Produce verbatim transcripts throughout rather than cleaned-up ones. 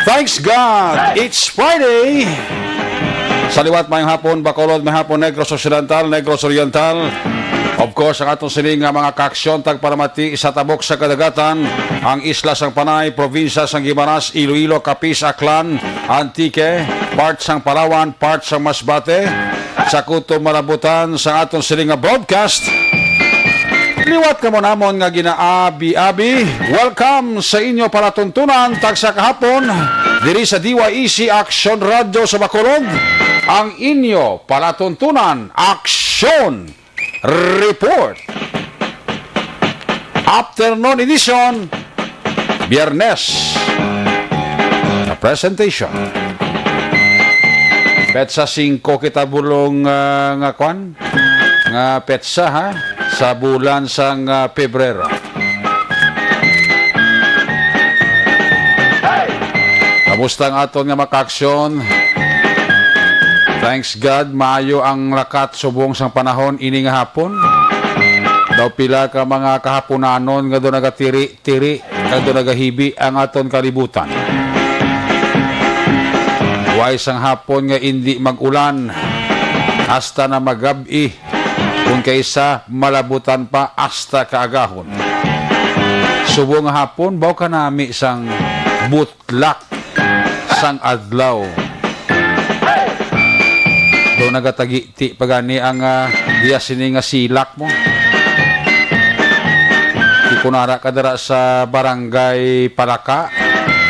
Thanks God, it's Friday. Sa liwat, mayong hapon, Bacolod, mayong hapon, Negros Occidental, Negros Oriental. Of course, ang atong siling nga mga kaaksyon, tagparamati sa tabok sa kadagatan, ang isla sang Panay, probinsya sang Guimaras, Iloilo, Capiz, Aklan, Antique, part sang Palawan, part sang Masbate, sa kutob malabutan sa aton siling nga broadcast. Liwat kamo namon nga ginaabi-abi. Welcome sa inyo palatuntunan tagsa kahapon diri sa D Y E C Action Radio sa Bacolod. Ang inyo palatuntunan, Action Report. Afternoon edition, Biyernes na presentation. Petsa singko kita bulong, ah, nga kwan, nga petsa, ha, sa bulan sang, ah, Pebrero. Kamusta ang aton nga makaaksyon? Thanks God, maayo ang lakat subong sang panahon ini nga hapon. Daw pila ka mga kahaponanon nga do nagatiri-tiri, nga do nagahibi ang aton kalibutan. Way sang hapon nga indi mag-ulan hasta na magab-i, kung kaysa malabutan pa hasta kaagahon. Subong nga hapon, baw kanami sang butlak sang adlaw. Do nagatagiti pa gani ang, ah, diya sini nga silak mo. Ikunara ka dira sa Barangay Palaka,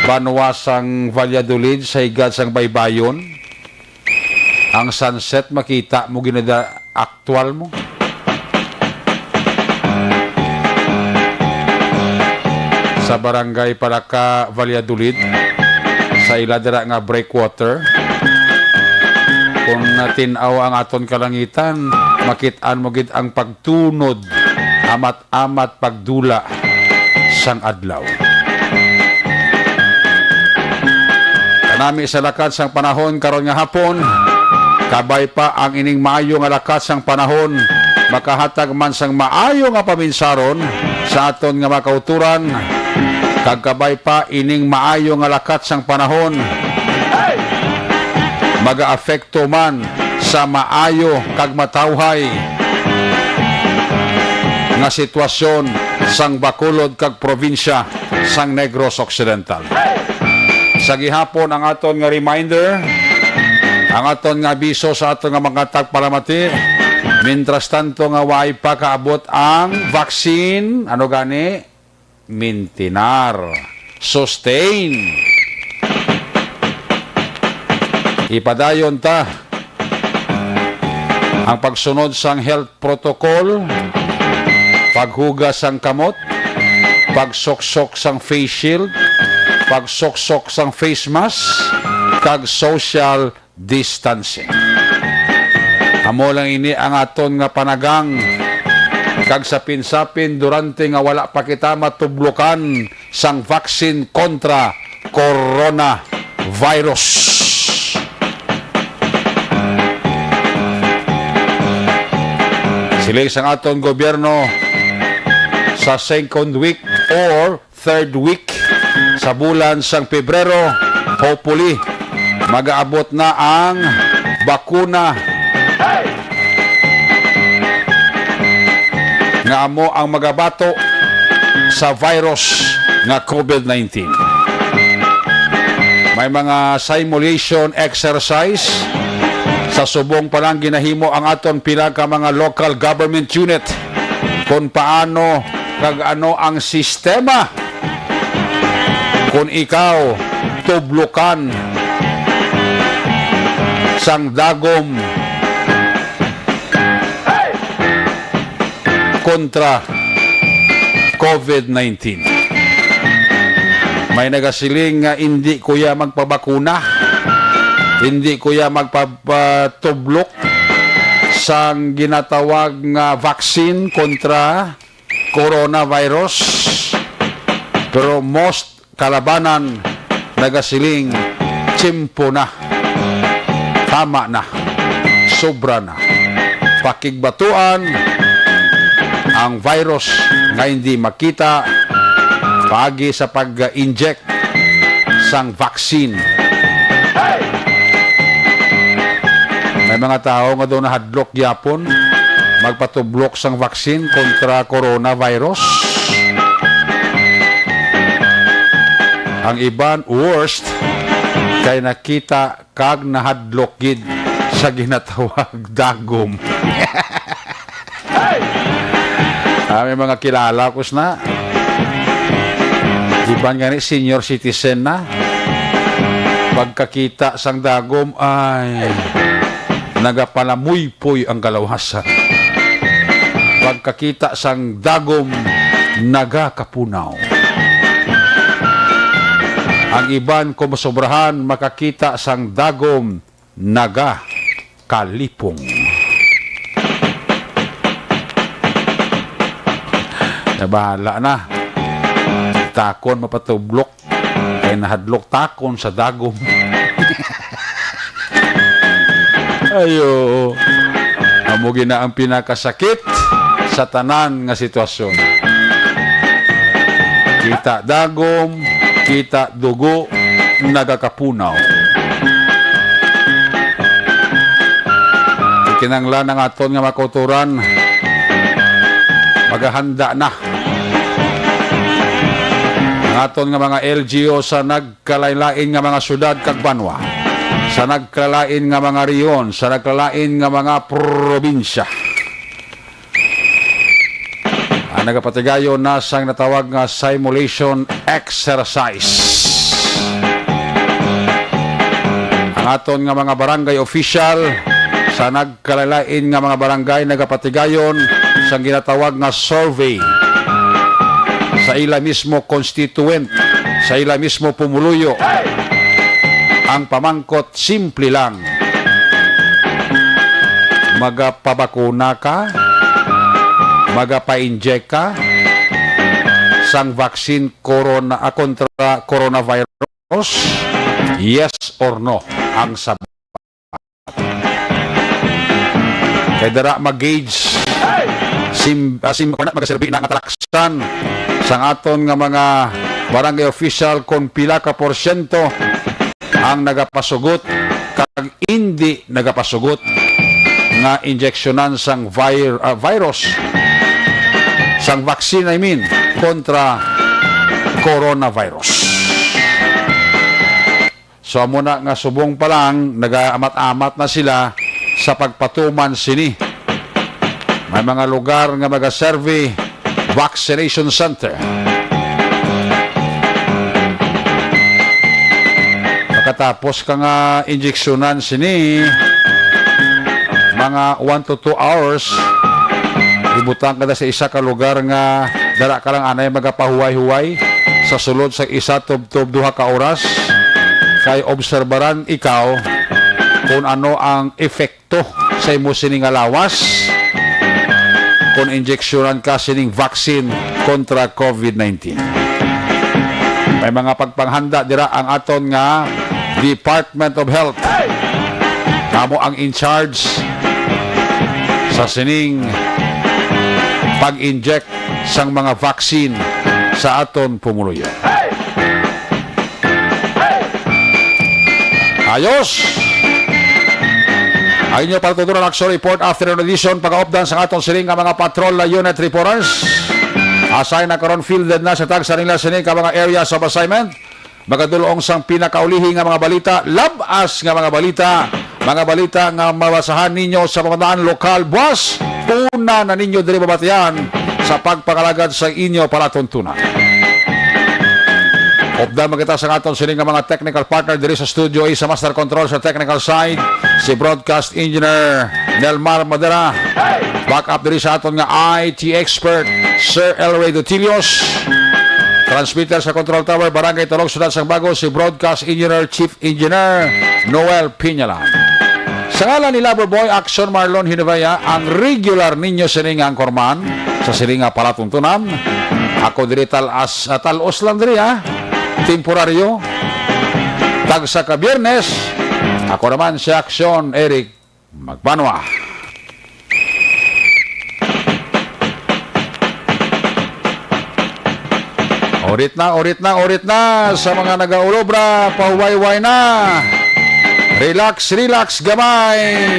banwa sang Valladolid, sa higad sang Baybayon. Ang sunset makita mo gid na da-, aktual mo. Sa Barangay Palaka, Valladolid, sa ila dira nga breakwater. Kung natin-aw ang aton kalangitan, makit-an mo gid ang pagtunod, amat-amat pagdula sang adlaw. Kanami sa lakat sang panahon karon nga hapon, kabay pa ang ining maayo nga lakat sang panahon, makahatag man sang maayo nga paminsaron sa aton nga mga kauturan, kag kabay pa ining maayo nga lakat sang panahon, magaapekto man sa maayo kag matawhay nga sitwasyon sang Bacolod kag probinsya sang Negros Occidental. Sa gihapon, ang aton nga reminder, ang aton nga abiso sa aton nga mga tagpalamati. Mientras tanto nga way pa kaabot ang vaccine, ano gani? Mintinar. Sustain. Ipadayon ta ang pagsunod sang health protocol, paghugas sang kamot, pagsuksok sang face shield, pagsuksok sang face mask, kag social distancing. Amo lang ini ang aton nga panagang, kag sapin-sapin durante nga wala pa kita matublokan sang vaccine kontra coronavirus. Siling sang aton gobyerno, sa second week or third week sa bulan sang Pebrero, hopefully, magaabot na ang bakuna nga amo ang magabato sa virus nga COVID nineteen. May mga simulation exercise sa subong pa lang ginahimo ang aton pila ka mga local government unit kung paano kag ano ang sistema kung ikaw tublokan sang dagom kontra COVID nineteen. May nagasiling nga, "Indi ko ya magpabakuna, indi ko ya magpapatublok sang ginatawag nga vaccine kontra coronavirus." Pero most kalabanan nagasiling, "Tiyempo na. Tama na. Sobra na." Pakigbatuan ang virus nga hindi makita paagi sa pag-inject sang vaccine. May mga tawo nga daw nahadlok gyapon magpatublok sang vaccine kontra coronavirus. Ang iban, worst, kay nakita kag nahadlok gid sa ginatawag dagom. Ah, may mga kilala ko sna. Iban gani senior citizen na. Pagkakita sang dagom, ay, nagapalamuypoy ang kalawasa. Pagkakita sang dagom, nagakapunaw. Ang iban, kung masobrahan, makakita sang dagom, nagakalipong. Na bahala na. Takon mapatublok. Kay nahadlok takon sa dagom. Ayo. Amo gina ang pinakasakit sa tanan nga sitwasyon. Kita dagom, kita dugo, nagakapunaw. Kinahanglan ang aton nga mga kautoran, maghahanda na ang aton nga mga L G U sa nagkalain-lain nga mga syudad kag banwa, sa nagkalain nga mga rehiyon, sa nagkalain nga mga probinsya. Ang nagapatigayon na sang natawag nga simulation exercise. Ang aton nga mga barangay official sa nagkalain-lain nga mga barangay nagapatigayon sang ginatawag nga survey sa ila mismo constituent, sa ila mismo pumuluyo. Ang pamangkot simple lang. Magapabakuna ka? Magapainject ka sang vaccine corona, ah, kontra coronavirus? Yes or no ang sabat. Kay dara mag-gauge sim, ah, sim, wala, magaserbi na nga talaksan sang aton nga mga barangay official kung pila ka porsyento ang nagapasugot kag indi nagapasugot nga injeksyonan sang vir-, ah, virus, sang vaccine, I mean, kontra coronavirus. So, amo na nga subong pa lang, nagaamat-amat na sila sa pagpatuman sini. May mga lugar nga magaserve vaccination center. Pagkatapos ka nga injeksyonan sini, mga one to two hours, ibutang ka na sa isa ka lugar nga dara ka lang anay magapahuway-huway sa sulod sa isa tubtob duha ka oras, kay obserbaran ikaw kung ano ang effect to sa imo sini nga lawas kon injeksyonan ka sining vaccine kontra covid nineteen. May mga pagpanghanda dira ang aton nga Department of Health. Amo ang in charge sa sining pag-inject sang mga vaccine sa aton pumuluyo. Ayos! Ang inyo patutunan, Action Report, afternoon edition, pagaupdan sa aton siling nga mga patrol na unit reporters. Assign na karon, fielded na sa tagsa nila sini ka mga areas of assignment. Magadulong sang pinakaulihi nga mga balita, lab-as nga mga balita, mga balita nga mabasahan ninyo sa pamataan lokal, buas, una na ninyo diri mabatian sa pagpangalagad sa inyo palatuntunan. Updan man kita sa aton sini nga mga technical partner diri sa Studio A, sa Master Control sa technical side, si Broadcast Engineer Nelmar Madera. Backup diri sa aton nga I T expert, Sir Elray Dutilios. Transmitter sa Control Tower, Barangay Talog, Syudad sang Bago, si Broadcast Engineer, Chief Engineer Noel Piñalan. Sa ngalan ni Lover Boy, Action Marlon Hinubaya, ang regular ninyo sini nga anchorman sa sini nga palatuntunan. Ako diri tal-as, ah, tal-os lang diri, ha. Temporaryo. Tagsa ka Biyernes, ako naman si Action Eric Magbanwa. Urit na, urit na, urit na sa mga nagaulobra, pahuwayway na. Relax, relax gamay.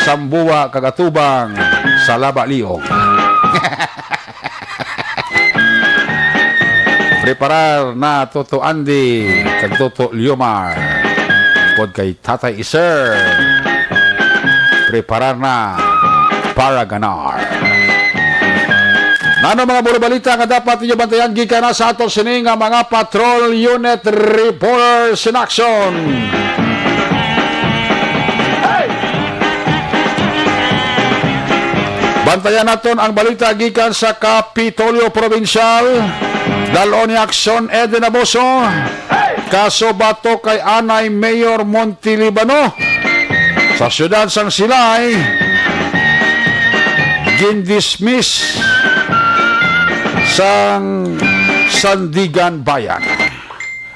Sambuwa kag atubang sa Laba Liog. Preparar na, Toto Andy kag Toto Liomar. Pod kay Tatay Iser. Preparar na para ganar. Nano mga bulo balita nga dapat ninyo bantayan gikan na sa aton sini nga mga patrol unit reporters in action? Bantayan naton ang balita gikan sa Kapitolyo Provincial. Dal-on ni Aksyon Eden Abuso. Kaso batok kay anay Mayor Montelibano sa siyudad sang Silay, gindismiss sang Sandiganbayan.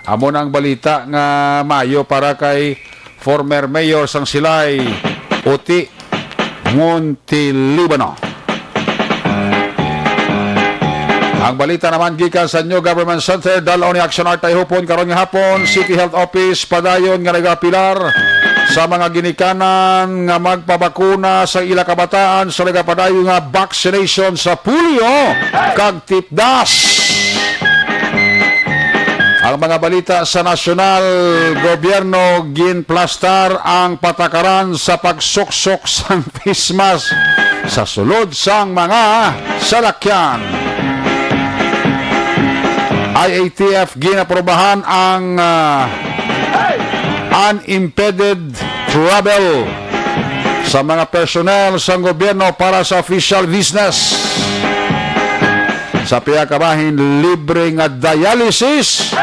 Amo na ang balita nga maayo para kay former mayor sang Silay, Uti Montelibano. Ang balita naman gikan sa New Government Center, dal-on ni Action Art Tayhupon karon nga hapon, City Health Office padayon nga nagapilar sa mga ginikanan nga magpabakuna sa ila kabataan sa nagapadayon nga vaccination sa polio kag tipdas. Ang mga balita sa nasyonal, gobyerno ginplastar ang patakaran sa pagsuksok sang face mask sa sulod sang mga salakyan. I A T F ginaprobahan ang, ah, unimpeded travel sa mga personnel sang gobyerno para sa official business. Sa pihak ka bahin, libre nga dialysis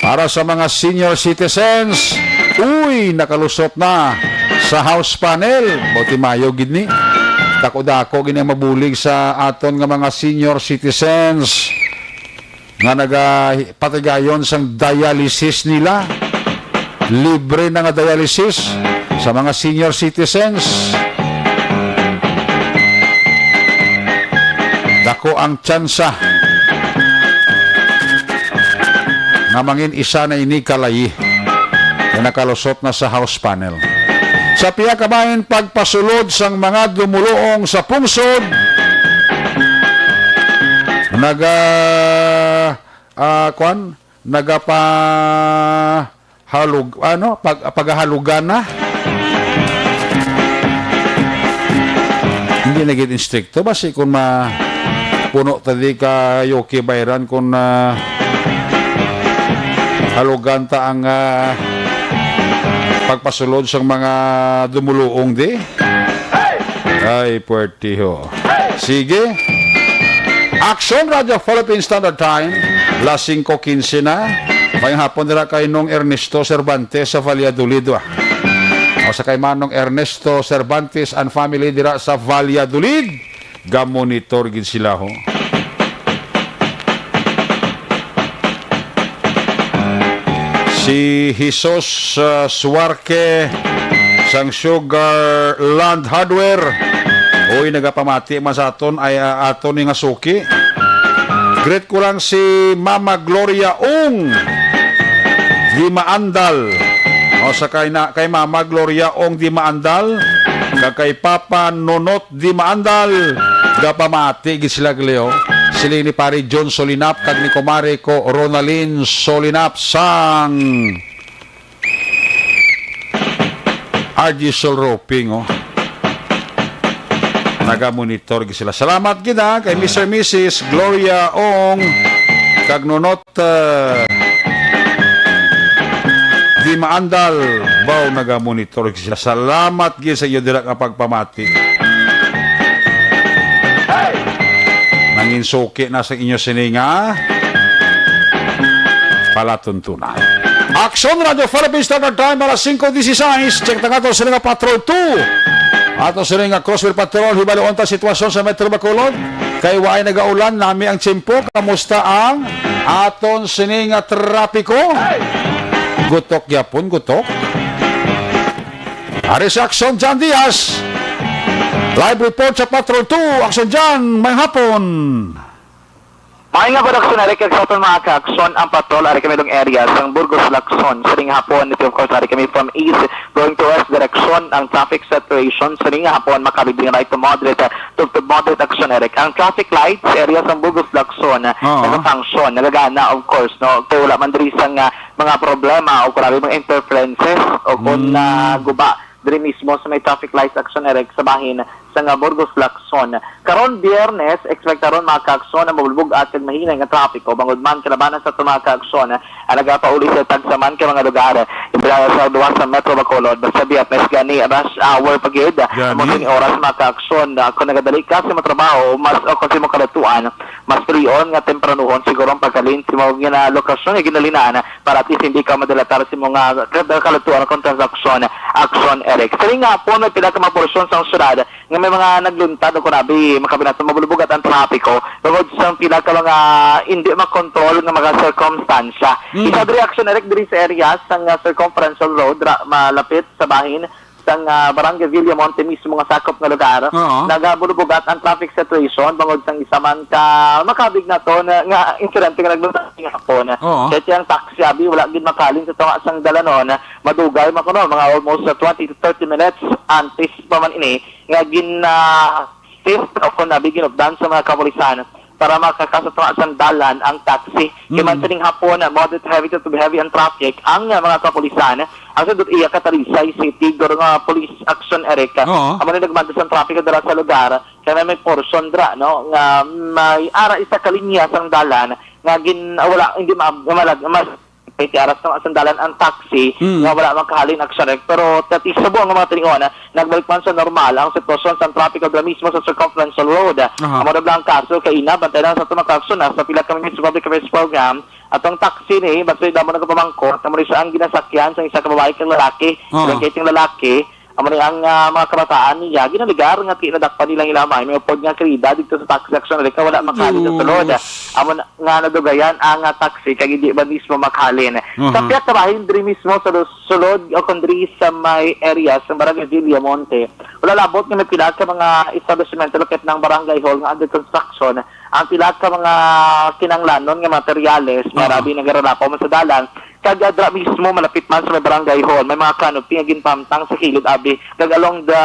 para sa mga senior citizens. Uy, nakalusot na sa House panel. Buti mayo gid ni. Dako-dako gid ang mabulig sa aton nga mga senior citizens nga nagapatigayon sang dialysis nila. Libre na nga dialysis sa mga senior citizens. Dako ang tsansa nga mangin isa na ini kalayi nga nakalusot na sa House panel. Sa pihak ka bahin, pagpasulod sang mga dumuluong sa pungsod, naga, ah, kwan, nagapa halog, ano, pag, pagahalugan na. Hindi na gid instrikto. Basi kung ma-, puno ta di ka Yoki Bayran kung, ah, halugan ta ang, ah, pagpasulod sang mga dumuluong di. Ay, puwertiho. Sige. Action Radio Philippine Standard Time, las singko quince na. Maayong hapon dira kay Nong Ernesto Cervantes sa Valladolid, ah. O sa kay Manong Ernesto Cervantes and family dira sa Valladolid, gamonitor gid sila, ho. Si Jesus, ah, Suarque sang Sugar Land Hardware. Uy, nagapamati man sa aton, ay, ah, aton ni nga suki. Greet ko lang si Mama Gloria Ong Dimaandal. O, sa kay na, kay Mama Gloria Ong Dimaandal, kag kay Papa Nonot Dimaandal, gapamati gid sila, Gleo. Siling ni Pare John Solinap kag ni Kumare ko Ronalyn Solinap sang R G Sol Roping, oh. Naga-monitor gid sila. Salamat gid, ha, kay Mister Missus Gloria Ong kag Nonot, uh, Dimaandal. Baw, naga-monitor gid sila. Salamat gid sa iyo dira nga pagpamati. Nanginsuki na sa inyo sini nga palatuntunan. Action Radio Philippine Standard Time, alas singko dieciséis. Check na nga to sila nga Patrol two. Ato sila nga Crossville Patrol, hibalo unta sitwasyon sa Metro Bacolod. Kay waay nagaulan, nami ang tiyempo. Kamusta ang aton sini nga trapiko? Gutok gyapon, gutok. Ari si Action John Diaz. Live report sa Patrol two. Action John, may hapon. May nga production ari kag sa aton mga ka-aksyon ang patrol ari kami long area sang Burgos Lacson. Sining hapon, ito of course ari kami from east going to west direction. Ang traffic situation sining hapon makabibing right to moderate, uh, to, to moderate action, Eric. Ang traffic lights area sang Burgos Lacson, uh, Oo. nagafunction, nagagana of course, no? Kay wala man diri sang, uh, mga problema o grabe mga interferences o kung Mm. na guba diri mismo sa may traffic lights action, Eric, sa bahin sa nga Burgos Lacson. Karon Biyernes, ekspektaron mga ka-aksyon ang mabulbog-at kag mahinay nga trapiko bangod man kalabanan sa aton mga ka-aksyon ang nagapauli sa tagsa man ka mga lugar. Imbitahan sa duwa sa Metro Bacolod, basta Biyernes gani, rush hour pa gid. Gani. Amo sini oras mga ka-aksyon, ah, kung nagadali ka sa imong trabaho, mas o kung sa imong kalutuan, mas priyon nga tempranuhon siguro ang paghalin sa imong gina-, lokasyon nga ginhalinan para at least hindi ka madelatar sa imong, ah, kal-, kalutuan kung transaksyon, aksyon, Eric. Sining hapon, may pila ka mga porsyon sa syudad nga may mga nagluntad o kunabi, makabinato mabulbugat ang trapiko tungod sa pila ka mga hindi makontrol nga mga sirkumstansya. Mm. Isa diri aksyon, Eric, diri sa area sang, ah, Circumferential Road, ra-, malapit sa bahin sang, ah, Barangay Villamonte mismo nga sakop nga lugar. Oo. Nagabulbugat ang traffic situation bangod sang isa man ka makabig na to na, nga insidente nga nagluntad nga hapon. Oo. Kaya ang taxi abi wala gid makalin sa tunga sang dalanon. Madugay man kuno, mga almost, uh, twenty to thirty minutes antes pa man ini nga gin, uh, test o kon abi ginupdan sa mga kapulisan para makakasatwa sang dalan ang taxi. Kay man Mm. sining hapon, uh, moderate heavy to heavy ang traffic ang, uh, mga kapulisan. Ang sundot iya ka Talisay City, guro nga police action, Eric. Oo. Amo na nagmando sa traffic dira sa lugar. Kaya may, may portion dira, no, nga may ara isa ka linya sang dalan nga gin, ah, wala, hindi ma-, malag-, mas Kay ti aras nga sandalan ang taxi Mm. nga wala makahalin aksyon. Pero tati subo ang mga tinion, nagbalik man sa normal ang sitwasyon sa trapiko dira mismo sa Circumferential Road. Aha. Amo na lang ang kaso kay ina, bantay lang sa aton mga kaaksyon, ah, sa pila ka minutes sa public affairs program, atong taxi ni, basta damo nagapamangkot, amo ni siya ang ginasakyan sa isa ka babae kag lalaki. Oo. Ilang kay ting lalaki, amo ni ang, ah, mga kabataan niya, ginaligar nga ti nadakpan nilang ilamay. May upod nga krida dito sa taxi action, ka wala makahalin sa sulod. Diyos. Amo na, nga nadugayan ang, ah, taxi kag hindi ba mismo makahalin. Aha. Sa pihak sa bahin diri mismo sa lus-, sulod o kon diri sa may area sa Barangay Villamonte, wala labot nga may pila ka mga establishment lapit ng barangay hall nga under construction. Ang pila ka mga kinanglanon nga materyales nga Aha. rabi nagaralapaw man sa dalan, kag adra mismo malapit man sa may barangay hall, may mga canopy nga ginpamtang sa kilid abi kag along the,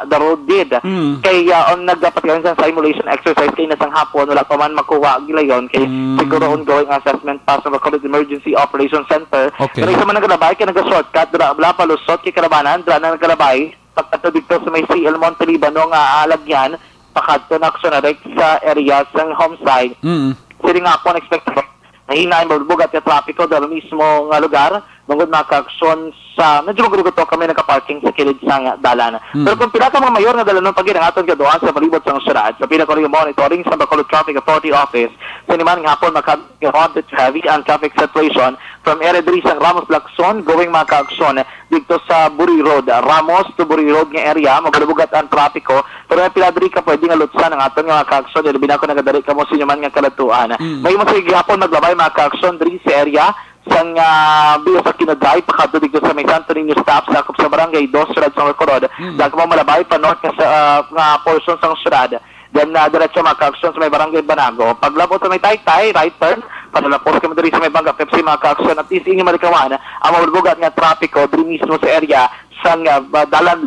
the road did. Mm. Kay, ah, ang nagapatigayon sa simulation exercise kay nasang hapon, wala pa man makuha ang gilayon kay Mm. siguro ongoing assessment pa sa Bacolod Emergency Operations Center. Okay. Pero isa man nagalabay kay naga-shortcut, dira, wala pa lusot kay kalabanan, dira na nagalabay, pagkadto dito sa may C L Monte Libano nga alagyan, pakadto na aksyon na direct sa area sang homesite. Mm. Sini nga po ang expected Mahina ang magbugat nga trapiko dala mismo nga lugar, bangod mga kaaksyon sa medyo magruguto kami nakaparking sa kilid sang dalan. Hmm. Pero kung pila ka mga mayor nga dalanon pa gid ang aton gaduhan sa palibot sang syudad, sa pila ko rin monitoring sa Bacolod Traffic Authority Office, sa niman nga hapon makab-, moderate to heavy ang traffic situation from area diri sang Ramos Lacson, going mga kaaksyon dito sa Buri Road, Ramos to Buri Road nga area, magbugat ang trapiko, pero may pila diri ka pwede nga lutsan ang aton nga mga kaaksyon, labi na kung nagadali kamo sa inyo man nga kalatuan. Mm. May mo sa gihapon maglabay mga kaaksyon diri sa area sang, ah, Villa Aquino Drive, pakadto dito sa may Santo Niño stop, sakop sa Barangay Dos, Siyudad sa Bacolod. Mm. Dagko mo malabay pa north nga sa, ah, nga portion sang syudad. Then, ah, diretso mga kaaksyon sa may Barangay Banago. Paglabot sa may Taytay, right turn, padalapos kamo diri sa may Banga Pepsi mga kaaksyon at is inyo malikawan ang mabulbugat nga trapiko diri mismo sa area sang, ah, ba-, dalan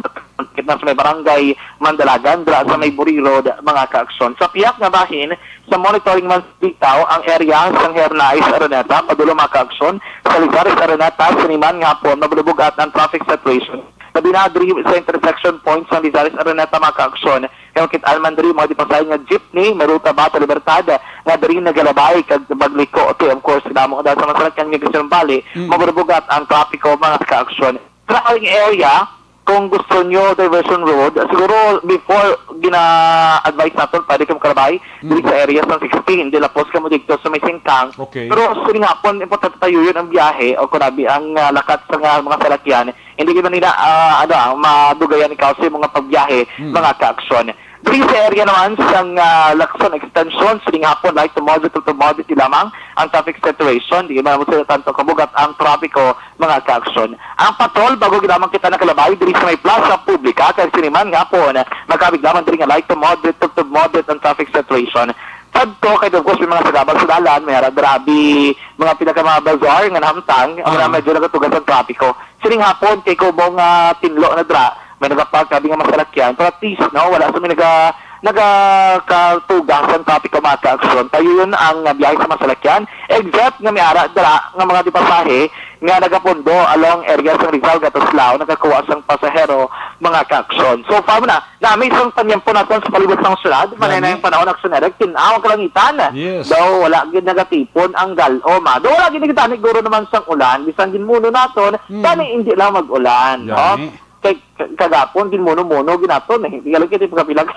kita sa may Barangay Mandalagan, dira sa may Buri Road, mga kaaksyon. Sa pihak nga bahin, sa monitoring man sa bitaw ang area sang Hernais Araneta, padulong mga kaaksyon, sa Lizares Araneta, siniman nga hapon, mabulbugat ang traffic situation. Labi na diri sa intersection point sa Lizares Araneta, mga kaaksyon. Kaya makit-an man diri mga dipasayan nga jeepney, may ruta ba sa Libertad, nga diri nagalabay kag magliko. Okay, of course, damo daw sa masalakyan nga gusto ng bali, Mm. mabulbugat ang trapiko, mga kaaksyon. Traveling area, kung gusto nyo diversion road, siguro before gina-advise naton, pwede kamo kalabay diri Mm. sa area sa sixteen, di lapos kamo dito sa may Singkang. Okay. Pero sining hapon, importante tayo yun ang biyahe o kunabi ang, ah, lakat sa nga mga salakyan. Hindi gid man nila, ah, ano, ang madugayan ikaw sa mga pagbiyahe, Mm. mga kaaksyon. Diri sa area naman sang, ah, Lacson Extension, sining hapon, light to moderate to moderate lamang ang traffic situation. Di man mo sila tanto kabugat ang trapiko, mga kaaksyon. Ang patrol, bago gid lamang kita nakalabay diri sa may Plaza Publica, kay siniman nga hapon, magkabig lamang diri nga light to moderate to, to moderate ang traffic situation. Sadto, kay of course, may mga sagabal sa dalan, may ara grabe, mga pila ka mga bazaar nga nahamtang, ang mga Ah. medyo nagatugas ang trapiko. Sining hapon, kay kumo nga tinlo na dra, may nagapark, grabe nga masalakyan. Pero at least, no, wala sa may naga-, nagakatugas ang trapiko, mga kaaksyon. Tayo yun ang, ah, biyahe sa masalakyan. Except nga may ara dra nga mga dipasahe nga nagapundo along area sa Rizal, Gatuslao, nagakuha sang pasahero, mga kaaksyon. So far mo na, Nami sang panyempo naton sa palibot sang syudad, manay na Nami. Ang panahon, Aksyon Eric, tin-aw ang kalangitan. Yes. Daw wala gid nagatipon ang gal-om, ah. Daw wala gid nagitani guro naman sang ulan, bisan ginmuno naton, Hmm. tani hindi lang mag-ulan, no? Gani. Kay ka-, kagapon, ginmuno-muno ginaton, eh. Hindi ka lang kita pagkapilang.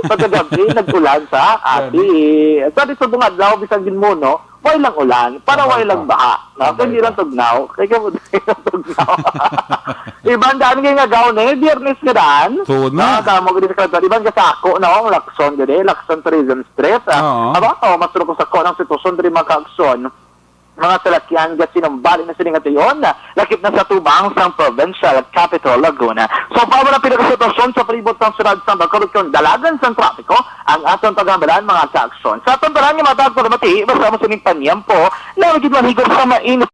Pagkagabi, nag-ulan sa ati. Gani. Sa di sa bunga adlaw, bisan ginmuno, way lang ulan, para Sabay way lang pa. Baha, no? Sabay Kung di pa. Lang tugnaw, kay ka mo lang tugnaw. Iban daan kay nga gown, eh, Biyernes nga daan. Tuod na. Ah, kamo gid sa kalsada. Iban ka sako, no? Ang Lacson gid, eh, Lacson Tourism Street. Ah, Oo. Aba, oh, mas ko sako ng sitwasyon diri, mga kaaksyon. Mga salakyan, gasinumbali na sini nga tuyon, lakip na sa tubang sang Provincial Capital, Laguna. So, para na pinakasitwasyon sa palibot sang syudad sa Bacolod kung dalagan sang trapiko, ang aton paghambalan, mga kaaksyon. Sa aton tanan nga matag pagmati, basta mo sining panyempo, na gid mahigop sa mainit.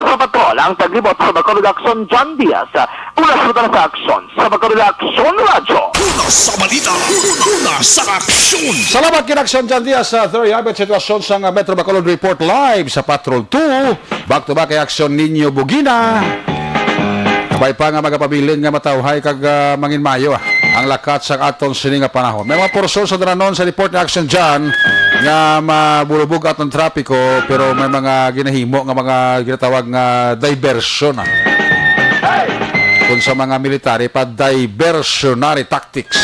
Sa patrol, ang taglibot sa Bacolod Aksyon, John Diaz. Una sa sa aksyon, sa Bacolod Aksyon Radyo. Una sa balita, una sa aksyon. Salamat, Kinaksyon John Diaz, sa Third Habit Sitwasyon sa, uh, Metro Bacolod Report live sa Patrol two. Back to back kay Aksyon Ninyo Bugina. Kabay pa nga magapabilin nga matawhay kag, ah, mangin mayo, ah, ang lakat sa aton sini nga panahon. May mga porsyon sa daranon sa report ni Action John nga mabulubog aton trapiko, pero may mga ginahimo nga mga ginatawag nga diversion, ah. Kung sa mga military pa, diversionary tactics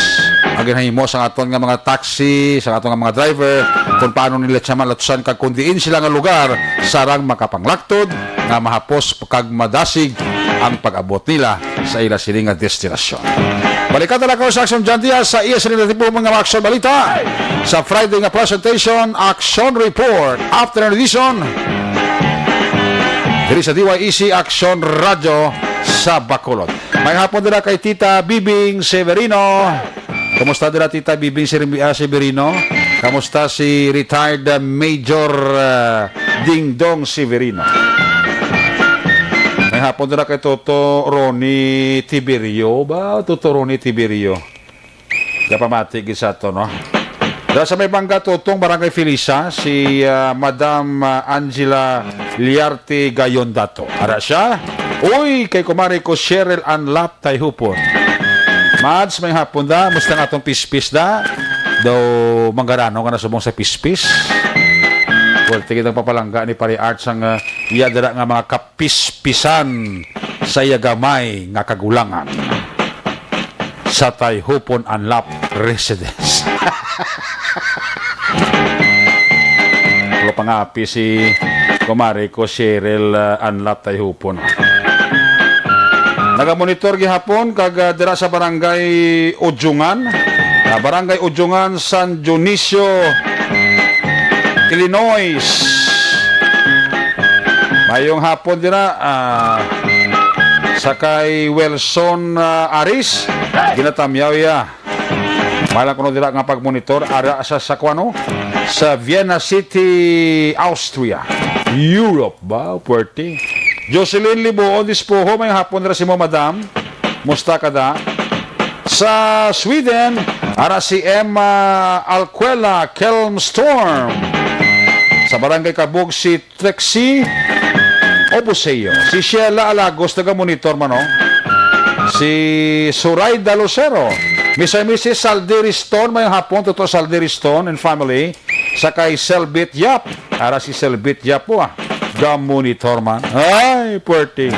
ang ginahimo sa aton nga mga taxi, sa aton nga mga driver, kung paano nila siya malatsan kag kung diin sila nga lugar sarang makapanglaktod nga mahapos kag madasig ang pag-abot nila sa ila sini nga destinasyon. Balikan na lang ko sa Action John Diaz sa iya sini nga tipo mga aksyon balita sa Friday nga presentation, Action Report, Afternoon Edition, diri sa D Y E C Action Radio sa Bacolod. May hapon dira kay Tita Bibing Severino. Kumusta dira, Tita Bibing Sir-, ah, Severino? Kamusta si retired, ah, Major, ah, Dingdong Severino? May hapon dira kay Toto Ronnie Tiberio ba? Toto Ronnie Tiberio. Kapamati gid sa to, no? Dira sa may Bangga, Totong, Barangay Felisa, si, ah, Madam, ah, Angela Liarte Gayon Dato. Ara siya. Uy, kay kumari ko, Cheryl Anlap Tayhupon. Mads, may hapon da. Musta nga atong pispis da? Daw manggarano nga nasubong sa pispis. Pwerte kitang papalangga ni Pare Art sang, ah, iya dira nga mga kapispisan sa iya gamay nga kagulangan sa Tayhupon Anlap Residence. Wala pa nga api si kumare ko, Cheryl, ah, Anlap Tayhupon. Nagamonitor gihapon kag, ah, dira sa Barangay Udyungan, ah, Barangay Udyungan, San Dionisio, Illinois. Mayong hapon dira, ah, sa kay Wilson, ah, Aris, ginatamyaw iya. Malang kuno dira nga pagmonitor, ara sa, sa kuano? Sa Vienna City, Austria. Europe ba? Puwerte. Jocelyn Libuon Dispoho, may hapon ra si mo, madam. Musta ka da? Sa Sweden, ara si Emma Alquela Kelmstorm. Sa Barangay Kabog, si Trixie Obuseo. Si Sheila Alagos, taga-monitor man, oh. Si Surayda Lucero. Mister and Missus Saldiriston, may hapon, Toto Saldiriston and family. Sa kay Selbit Yap. Ara si Selbit Yap po, ah. Ga-monitor man. Ay, puwerte.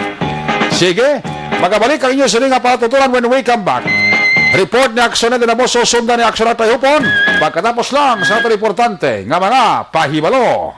Sige, magabalik ang inyo sining nga patuturan when we come back. Report ni Aksyon na dinamo, susundan ni Aksyon at Tayhupon. Pagkatapos lang sa ato importante nga mga pahibalo.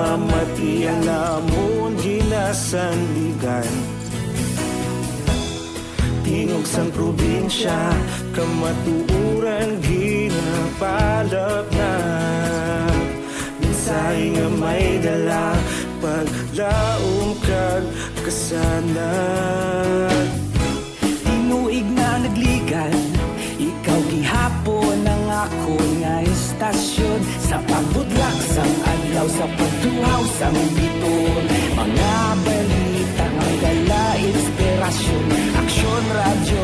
Mati ang amon ginasandigan. Tingog sang probinsya, kamatuoran ginapalapnag. Mensahe nga may dala, paglaom kag kasanag. Tinuig na nagligan, ikaw gihapon ang akon nga istasyon. Sa pagbudlak sang adlaw, sa pagtuhaw sang bituon, mga balita nga may dala inspirasyon. Aksyon Radyo,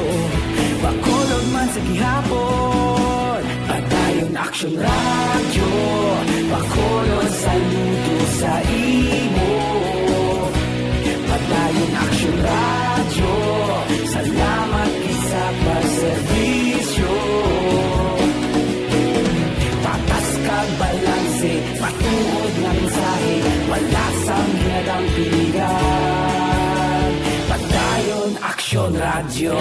Bacolod man sa gihapon. Padayon Aksyon Radyo, Bacolod, saludo sa imo. Padayon Aksyon Radyo, salamat gid sa pagserbisyo. Patas kag balanse, matuod nga mensahe, wala sang ginadampigan. Padayon Aksyon Radyo.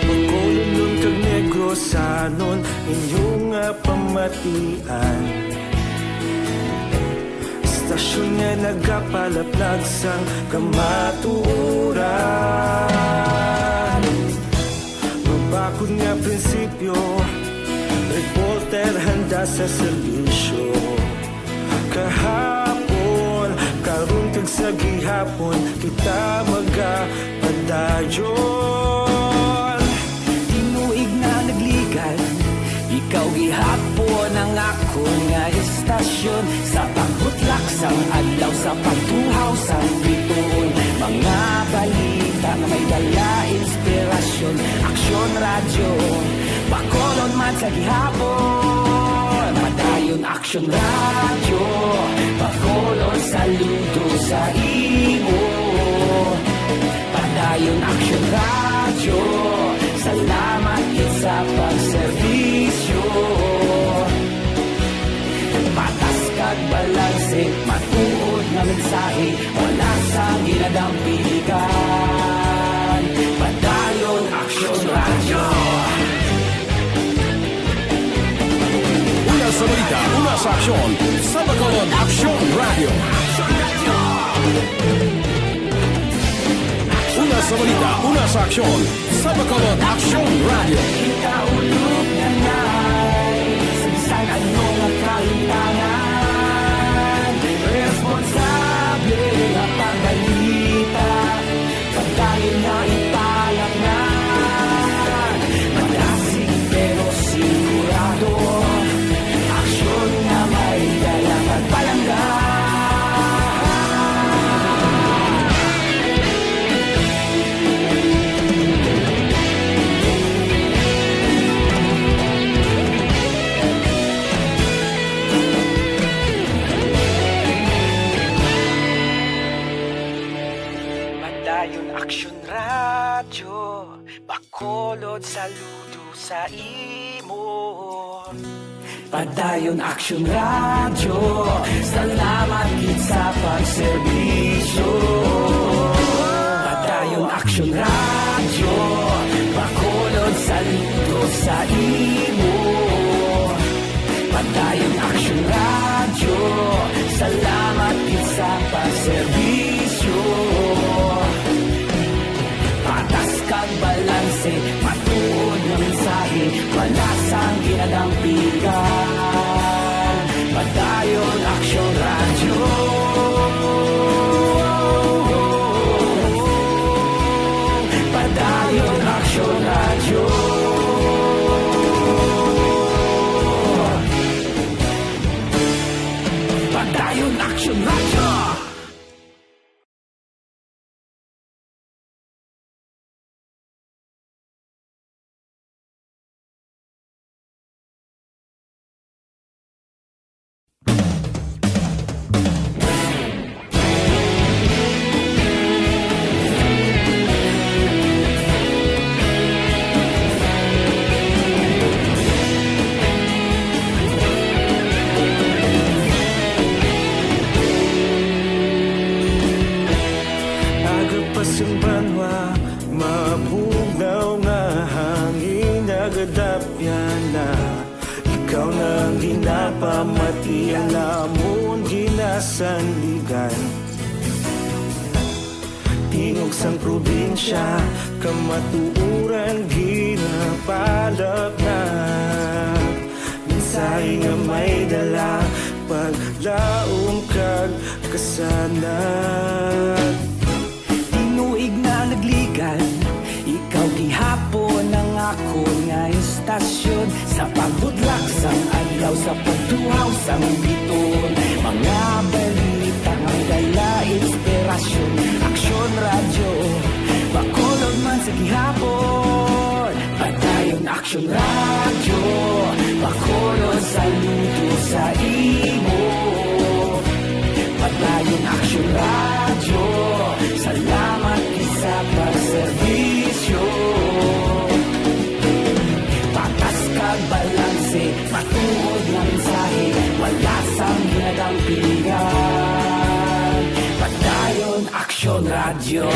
Bacolodnon kag Negrosanon, inyo nga pamatian. Istasyon nga nagapalapnag sang kamatuoran. Mabakod nga prinsipyo, reporter handa sa serbisyo. Kahapon, karon kag sa gihapon, kita magapadayon. Tinuig na nagligan, ikaw gihapon ang akon nga istasyon. Sa pagbutlak sang adlaw, sa pagtuhaw sang bituon, mga balita nga may dala inspirasyon. Aksyon Radyo, Bacolod man sa gihapon. Padayon Aksyon Radyo, Bacolod, saludo sa imo. Padayon Aksyon Radyo, salamat gid sa pagserbisyo. Patas kag balanse, matuod nga mensahe, wala sang ginadampigan. Padayon Aksyon Radyo. Una sa balita, una sa aksyon, sa Bacolod Aksyon Radyo. Una sa balita, una sa aksyon, sa Bacolod Aksyon Radyo. Kita ulog na nai, sa bisan ano nga kahimtangan, responsable nga pagbalita. Padayon na ipalapngan, madasig pero sigurado. Aksyon nga may dala pagpalangga. Padayon Aksyon Radyo, Bacolod, saludo sa imo. Padayon Aksyon Radyo, salamat gid sa pagserbisyo. Padayon Aksyon Radyo, Bacolod, saludo sa imo. Padayon Aksyon Radyo, salamat gid sa pagserbisyo. Patas kag balanse, matuod nga mensahe, wala sang ginadampigan. Padayon Aksyon Radyo. Padayon Aksyon Radyo. Padayon Nagadapyana, ikaw na ang ginapamati, ang amon ginasandigan. Tingog sang probinsya, kamatuoran ginapalapnag. Mensahe nga may dala, paglaom kag kasanag. Tinuig na nagligad, ikaw gihapon ang akon nga istasyon. Sa pagbudlak sang adlaw, sa pagtuhaw sang biton, mga balita nga dala inspirasyon. Aksyon Radyo, Bacolod man sa gihapon. Padayon Aksyon Radyo, Bacolod, saludo sa imo. Padayon Aksyon Radyo, salamat gid sa pagserbisyo. Patas kag balanse, matuod nga mensahe, wala sang ginadampigan. Padayon Aksyon Radyo.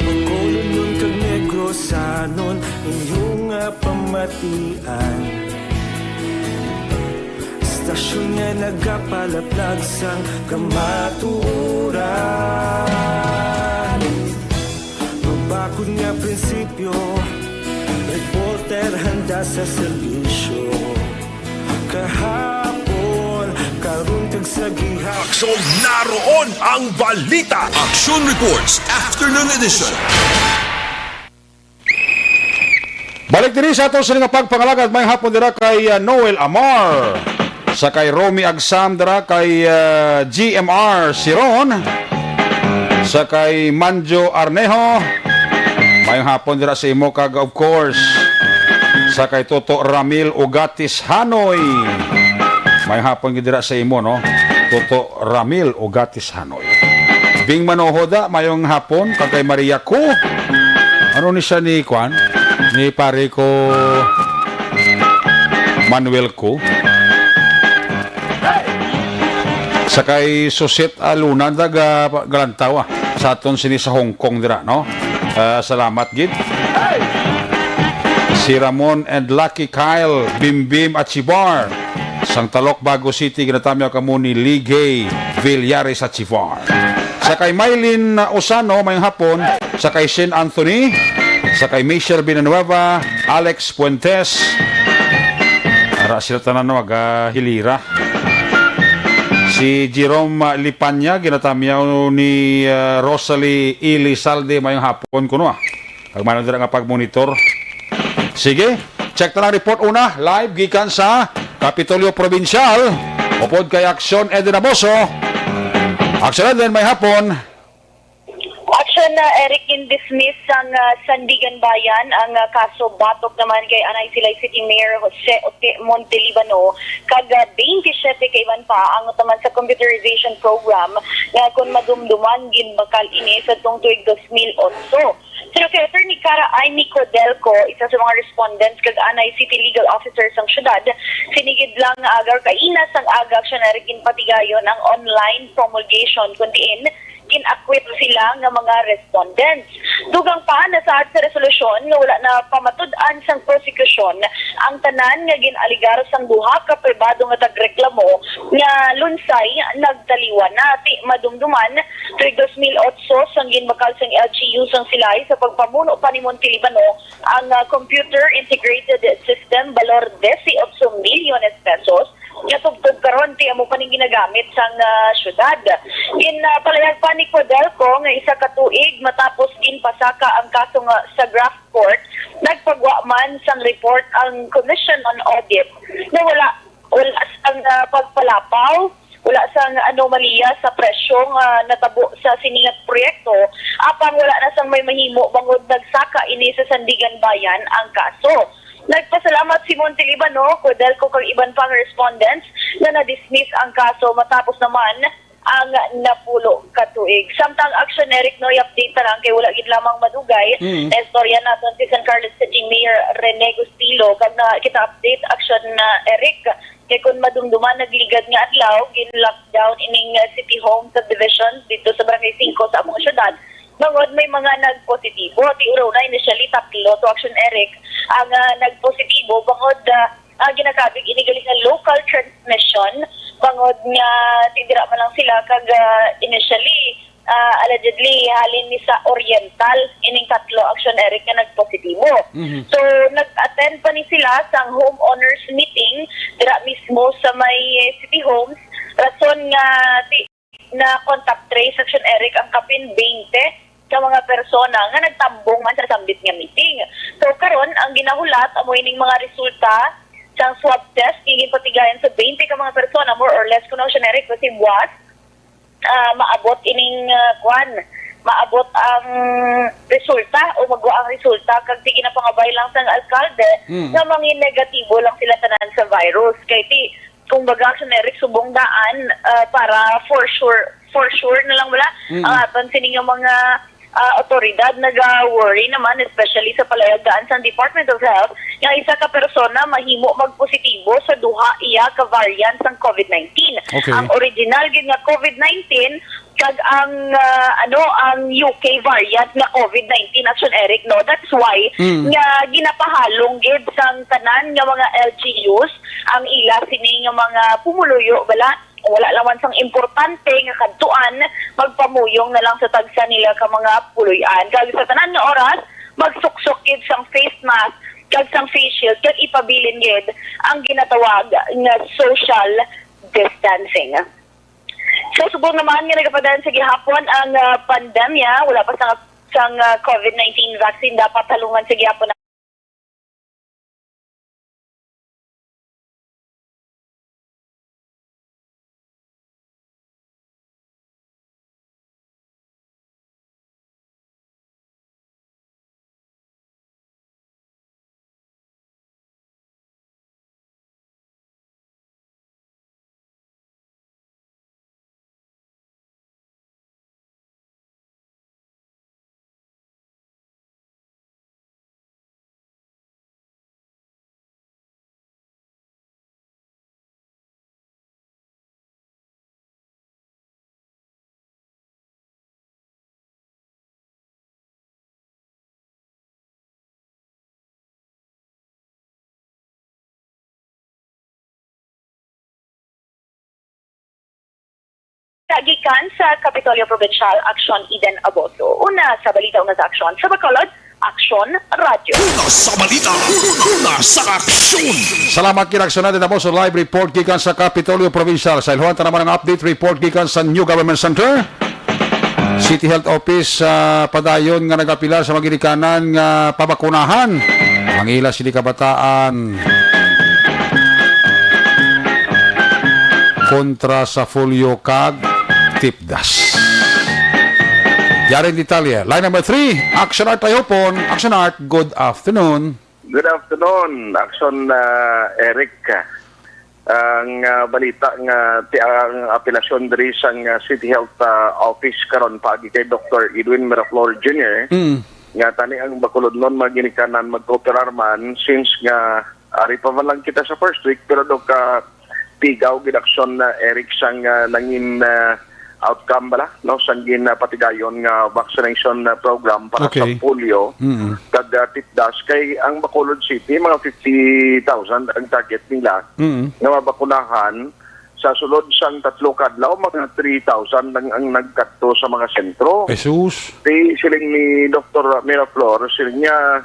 Bacolodnon kag Negrosanon, inyo nga pamatian. Istasyon nga nagapalaplag sang kamatuoran. Mabakod nga prinsipyo, reporter handa sa serbisyo. Kahapon, karon kag sa gihapon. Aksyon, naroon ang balita. Aksyon Reports, Afternoon Edition. Balik diri sa ato sini nga pagpangalagad, may hapon dira kay, uh, Noel Amar, sa kay Romy Agsam, dira kay, uh, G M R Siron, sa kay Manjo Arneho. Mayong hapon dira sa imo, kag of course sa kay Toto Ramil Ugatis Hanoy. Mayong hapon gid dira sa imo, no? Toto Ramil Ugatis Hanoy. Bing Manohoda, mayong hapon, kag kay Maria Ku. Ano ni siya ni kwan? Ni pare ko Manuel Ku. Sa kay Susit Aluna, taga Galantaw, ah. Sa aton sini sa Hong Kong dira, no? Ah, salamat gid. Si Ramon and Lucky Kyle Bimbim Achibar. Sang Talok, Bago City, ginatamyaw kamo ni Ligay Villares Achivar. Sa kay Mylene Osano, mayong hapon. Sa kay Shin Anthony, sa kay Michelle Villanueva, Alex Fuentes. Ara sila tanan, no, aga hilira. Si Jerome Lipanya, ginatamyaw ni, ah, Rosalie Elizalde, mayong hapon kuno, ah. Kag man dira nga pagmonitor. Sige, check ta lang report una, live gikan sa Kapitolyo Provincial. Upod kay Aksyon Eden Aboso. Aksyon Eden, may hapon. Aksyon na, Eric, gin-dismiss sang, ah, Sandiganbayan ang, ah, kaso batok naman kay Anay Silay City Mayor Jose Ote Montelibano kag, ah, twenty-seven ka iban pa ang naman sa computerization program nga kon madumduman ginbakal ini sa tuig dos mil otso. Pero kay Attorney Cara Amy Codelco, isa sa mga respondents kag anay city legal officer sang syudad, sinigid lang nga aga kaina sang aga, Aksyon Eric, ginpatigayon ang online promulgation, kun diin gin-acquit sila nga mga respondents. Dugang pa, nasaad sa resolusyon nga wala na pamatud-an sang prosekusyon ang tanan nga gin-alegar sang duha ka pribado nga tagreklamo nga lunsay nagtaliwan na. Ti madumduman, tuig dos mil otso sang ginbakal sang L G U sang Silay sa pagpamuno pa ni Montelibano ang, ah, Computer Integrated System, balor dese otso milyones pesos, nga tubtob karon ti amo pa ning ginagamit sang, ah, syudad. Gin, ah, palayag pa ni Codelco nga isa ka tuig matapos ginpasaka ang kaso nga sa Graft Court, nagpagwa man sang report ang Commission on Audit na wala, wala sang, ah, pagpalapaw, wala sang anomalya sa presyo nga natabo sa sini nga proyekto, apang wala na sang may mahimo bangod nagsaka ini sa Sandiganbayan ang kaso. Nagpasalamat si Montelibano, Codelco kag iban pang respondents nga na-dismiss ang kaso matapos naman ang napulo ka tuig. Samtang, Aksyon Eric, no, i-update ta lang kay wala gid lamang madugay. Mm. Naistorya naton si San Carlos City Mayor Rene Gustilo kag na kita update, Aksyon na Eric, Kay kung madumduman, nagligad nga adlaw, gin-lockdown ining, ah, City Home Subdivision dito sa Barangay Cinco sa among syudad, bangod may mga nagpositibo. Ti una, initially, tatlo to, Action Eric, ang, ah, nagpositibo, bangod, ah, ah, ginakabig ini gali nga local transmission, bangod nga ti dira man lang sila, kag, ah, initially, ah, allegedly, halin ni sa Oriental, ining tatlo, Action Eric, nga nagpositibo. Mhm. So, nag-attend pa ni sila sang homeowners meeting dira mismo sa may City Homes, rason nga ti-, na contact trace, Action Eric, ang kapin twenty ka mga persona nga nagtambong man sa sambit nga meeting. So, karon, ang ginahulat amo ining mga resulta sang swab test nga ginpatigayon sa twenty ka mga persona, more or less, kuno, Action Eric, kasi buwas, ah, maabot ining, ah, kwan, maabot ang resulta o magwa ang resulta, kag sige na pangabay lang sang alkalde Mm. nga mangin negatibo lang sila tanan sa virus. Kay ti, kumbaga, Action Eric, subong daan, ah, para for sure, for sure na lang wala. Mm. Ang aton sining mga, ah, otoridad naga-worry naman, especially sa palayag daan sang Department of Health, nga isa ka persona mahimo magpositibo sa duha iya ka variant sang covid nineteen. Okay. Ang original gid nga covid nineteen kag ang, ah, ano, ang U K variant nga covid nineteen, Action Eric, no? That's why Mm. nga ginapahalong gid sang tanan nga mga L G Us ang ila sini nga mga pumuluyo, bala, wala lang man sang importante nga kadtuan, magpamuyong na lang sa tagsa nila ka mga puloy-an. Kag sa tanan nga oras, magsuksok gid sang face mask kag sang face shield, kag ipabilin gid ang ginatawag nga social distancing. So, subong naman nga nagapadayon sa gihapon ang, ah, pandemya, wala pa sang, sang, ah, covid nineteen vaccine, dapat halungan sa gihapon Gikan sa Kapitolyo Provincial, Aksyon Eden Aboso. Una sa balita, una sa aksyon. Sa Bacolod, Aksyon Radyo. Una sa balita, una sa aksyon. Salamat, Kinaksyon natin. Tapos, live report gikan sa Kapitolyo Provincial. Sa ilhuan ta naman ang update report gikan sa New Government Center. City Health Office, ah, padayon nga nagapilar sa mga ginikanan nga pabakunahan. Ang ila sini kabataan kontra sa polio kag tipdas. Yari ang detalye. Line number three, Action Art Tayopon. Action Art, good afternoon. Good afternoon, Action, ah, Eric. Ang, ah, balita nga ti-, ang apelasyon diri sang, ah, City Health, ah, Office karon paagi kay Doktor Edwin Miraflor Junior, Mm. nga tani ang Bacolodnon mga ginikanan magkooperar man, since nga ari pa man lang kita sa first week, pero do ka pigaw gid, Action, ah, Eric, sang, ah, nangin, ah, outcome bala, no, sang ginapatigayon nga vaccination, ah, program para Okay. sa polio Mm. kag, ah, tipdas, kay ang Bacolod City, mga fifty thousand ang target nila Mm. nga mabakunahan. Sa sulod sang tatlo ka adlaw, mga three thousand lang ang nagkadto sa mga sentro. Jesus. Di siling ni Doktor Miraflor, siling niya,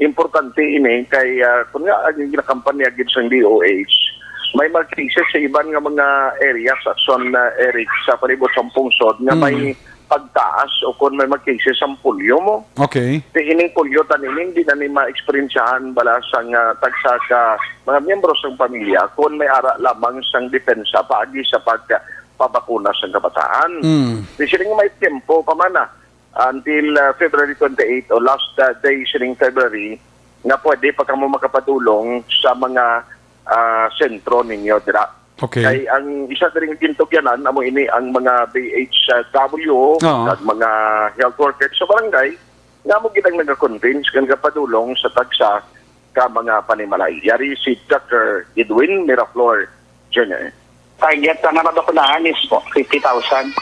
importante ini kay, ah, kun nga ang ginakampanya gid sang D O H, may mga cases sa iban nga mga areas, Action, ah, Eric, sa palibot sang pungsod nga may Mm. pagtaas o kon may mga cases sang polio mo. Okay. Ti ining polio tani, hindi na ni ma-eksperyensyahan bala sang, ah, tagsa ka mga miyembro sang pamilya kon may ara lamang sang depensa paagi sa pagpabakuna sang kabataan. Mm. Ti siling may tempo pa man na until, ah, February twenty-eight o last, ah, day sining February nga pwede pa kamo makapadulong sa mga, ah, sentro ninyo dira. Okay. Kay ang isa diri nga gintugyanan amo ini ang mga B H W Oo. kag mga health worker sa barangay nga amo gid ang nagakonvince nga nagapadulong sa tagsa ka mga panimalay. Yari si Doctor Edwin Miraflor Junior. Target nga mabakunahan is fifty thousand,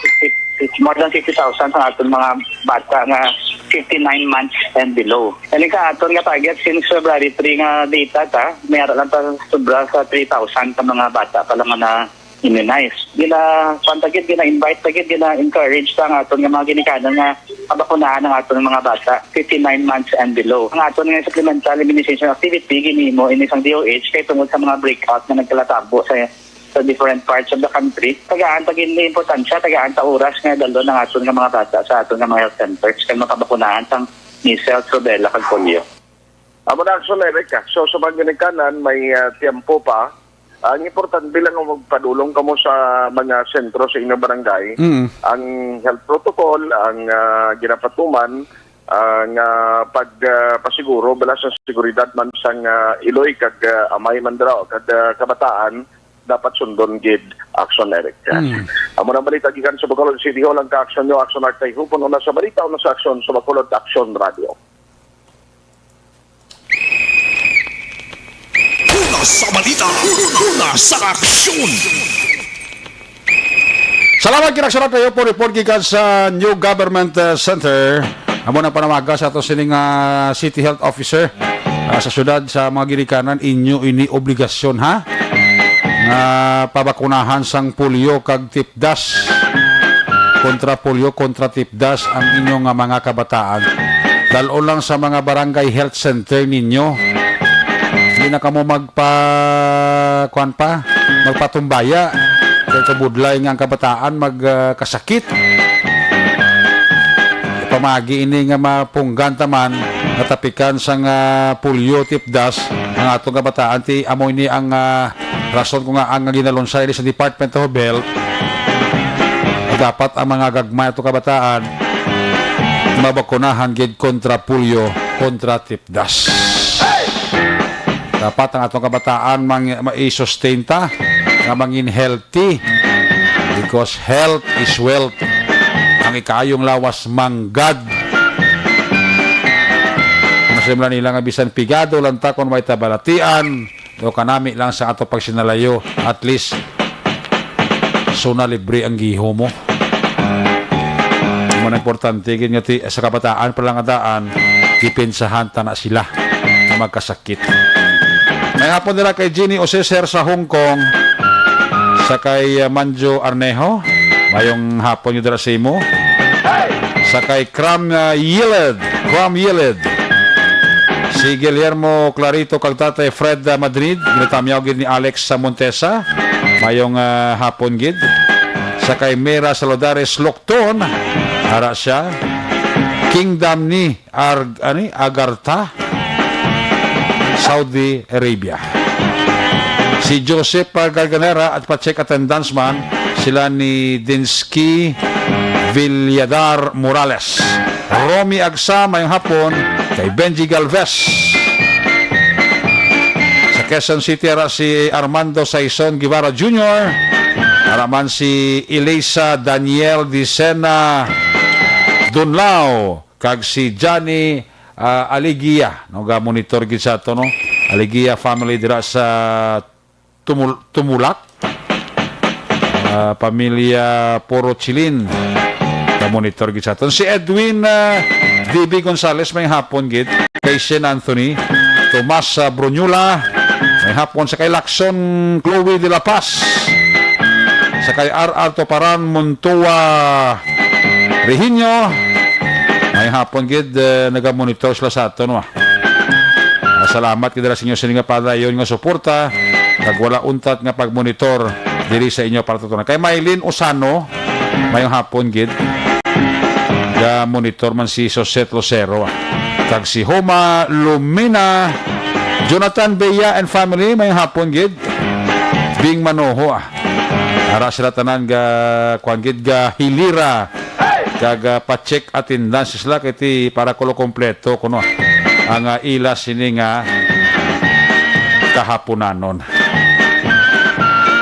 fifty, more than fifty thousand sa aton mga bata nga fifty-nine months and below. Kani sa aton nga target, since February three nga data ta, may ara lang ta sobra sa three thousand ka mga bata pa lang nga na-immunize. Gina, kuwan ta gid, gina-invite ta gid, gina-encourage ta ang aton nga mga ginikanan nga mabakunahan ang aton mga bata, fifty-nine months and below. Ang aton nga supplemental immunization activity, ginhimo ini sang D O H kay tungod sa mga breakout nga nagkalatabo sa sa different parts of the country, tagaan ta gid ni importansya, tagaan ta oras nga dalhon ang aton nga mga bata sa aton nga mga health centers kag makabakunahan sang measles, rubella, kag polio. Amo na, Action Eric, ah. So, sa mga ginikanan, may, ah, tiyempo pa. Ang importante lang nga magpadulong kamo sa mga sentro sa inyong barangay. Mm. Ang health protocol, ang, ah, ginapatuman, ah, nga pag, ah, pasiguro, bala sa seguridad man sang, ah, iloy kag, ah, amay man dira, kag, ah, kabataan, dapat sundon gid, Action Eric. Mm. Amo nang balita gikan sa Bacolod City Hall, ang ka-action nyo, Action Art Tayhupon, una sa balita, una sa aksyon sa Bacolod Action Radio. Una sa balita, una sa aksyon. Salamat, Kinaksyon Art Tayhupon, report gikan sa New Government, uh, Center. Amo nang panamaga sa ato sining, uh, City Health Officer, uh, sa syudad, sa mga ginikanan, inyo ini obligasyon, ha? Nga pabakunahan sang polio kag tipdas. Kontra polio, kontra tipdas ang inyo nga mga kabataan. Dal-on lang sa mga barangay health center ninyo. Hindi na kamo magpa-, kuwan pa, magpatumbaya. Kay kabudlay nga ang kabataan mag, ah, kasakit. Pamagi ini nga mapunggan ta man, natapikan sang, ah, polio, tipdas, ang atong kabataan, ti amo ini ang, ah, rason ko nga ang ginalunsad ini sa Department of Health, dapat ang mga gagmay ato kabataan mabakunahan gid kontra polio, kontra tipdas. Dapat ang atong kabataan mang, ma-, i-sustain ta nga mangin healthy, because health is wealth. Ang ikaayong lawas manggad. Kung sa nila nga bisan pigado lang ta kung may tabalatian, o kanami lang sa ato pagsinalayo, at least, suna libre ang giho mo. Amo na importante gid nga ti-, sa kabataan pa lang nga daan, gipensahan ta na sila nga magkasakit. May hapon dira kay Jeannie Oseser sa Hong Kong, sa kay, uh, Manjo Arnejo. Mayong hapon nyo dira sa imo. Sa kay Cram, uh, Yilid, Cram Yilid. Si Guillermo Clarito kag Tatay Fred, uh, Madrid, ginatamyaw gid ni Alex sa Montesa. Mayong, uh, hapon gid. Sa kay Mira Saludares Locton, ara siya. Kingdom ni Ar-, ani, Agartha, Saudi Arabia. Si Joseph, ah, Garganera at pa-check attendance man sila ni Dinsky Villadar Morales. Romy Agsa, mayong hapon, kay Benji Galvez. Sa Quezon City, ara si Armando Saison Guevara Junior, ara man si Elisa Daniel Dicena Dunlao, kag si Johnny, ah, Aligia, no, ga-monitor gid sa ato, no? Aligia family dira sa Tumul-, Tumulak. Ah, pamilya Poro Chilin, ga-monitor gid sa aton. Si Edwin, ah, D B Gonzales, may hapon gid. Kay Shane Anthony, Tomas, ah, Brunyola, may hapon. Sa kay Lacson Chloe de la Paz, sa kay R R Toparan Montoa Rehiño, may hapon gid, eh, naga-monitor sila sa aton, wa. Ah, salamat gid dira sa inyo sini nga padayon nga suporta, kag wala untat nga pagmonitor diri sa inyo para tutunan. Kay Mylene Osano, mayong hapon gid. Ga-monitor man si Sosette Lucero, ah. Kag si Homa Lumina, Jonathan Bea and family, mayong hapon gid. Bing Manoho, ah. Ara sila tanan ga, kuwan gid, ga hilira. Kag, ah, pa-check attendance sila kay ti para kulo kompleto kuno ang, ah, ila sini nga kahaponanon.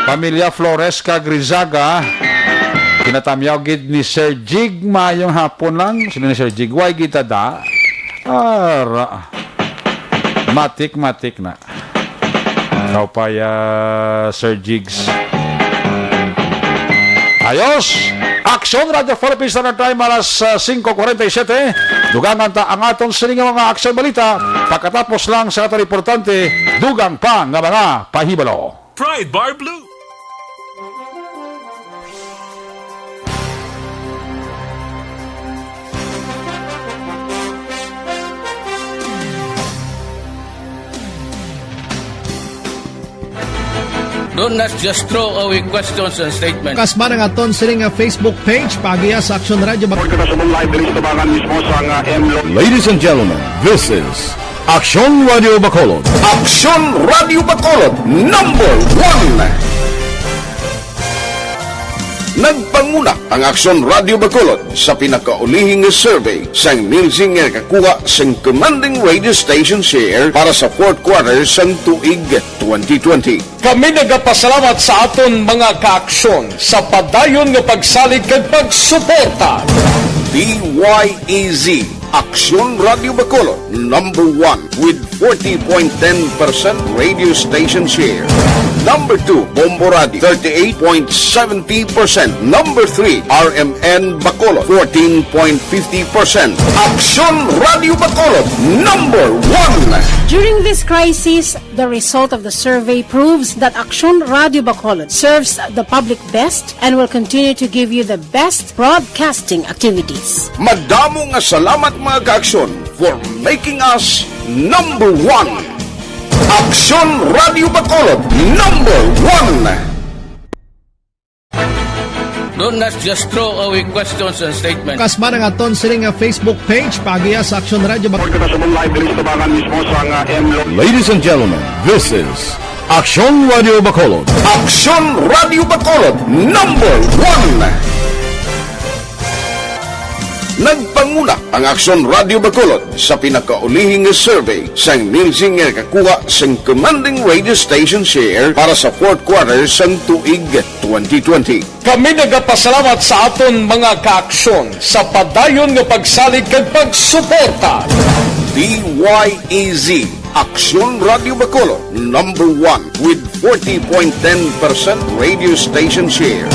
Pamilya Flores kag Rizaga, kinatamyaw gid ni Sir Jig, mayong hapon lang. Sino ni Sir Jig? Way gid tada. Ara. Matik, matik na. Kaupaya, Sir Jigs. Ayos! Aksyon Radyo Philippines, Standard Time, alas, ah, singko kwarenta y siyete. Dugangan ta ang aton sini nga mga aksyon balita. Pagkatapos lang sa aton importante, dugang pa nga mga pahibalo. Pride Bar Blue. Don't, let's just throw away questions and statements. Kasman ang aton sini nga Facebook page, paagiha sa Aksyon Radyo Bac- Kita sa live diri sa tabangan mismo sa nga M Lo- Ladies and gentlemen, this is Aksyon Radio Bacolod. Aksyon Radio Bacolod, number one. Nagpanguna ang Aksyon Radio Bacolod sa pinakaulihi nga survey sang Nielsen nga nakakuha sang commanding radio station share para sa fourth quarter sang tuig twenty twenty. Kami nagapasalamat sa aton mga kaaksyon sa padayon nga pagsalig kag pagsuporta. D Y E Z, Aksyon Radio Bacolod, number one with forty point ten percent radio station share. Number two, Bombo Radio, thirty-eight point seventy percent. Number three, R M N Bacolod, fourteen point fifty percent. Aksyon Radio Bacolod, number one. During this crisis, the result of the survey proves that Aksyon Radio Bacolod serves the public best and will continue to give you the best broadcasting activities. Madamo nga salamat, mga kaaksyon, for making us number one. Aksyon Radio Bacolod, number one. Don't, let's just throw away questions and statements. Kasman ang aton sini nga Facebook page, paagiha sa Aksyon Radio Bac- Kita sa live diri sa tabangan mismo sa nga M Lo- Ladies and gentlemen, this is Aksyon Radio Bacolod. Aksyon Radio Bacolod, number one. Nagpanguna ang Aksyon Radio Bacolod sa pinakaulihi nga survey sang Nielsen nga nakakuha sang commanding radio station share para sa fourth quarter sang tuig twenty twenty. Kami nagapasalamat sa aton mga kaaksyon sa padayon nga pagsalig kag pagsuporta. D Y E Z, Aksyon Radio Bacolod, number one with forty point ten percent radio station share.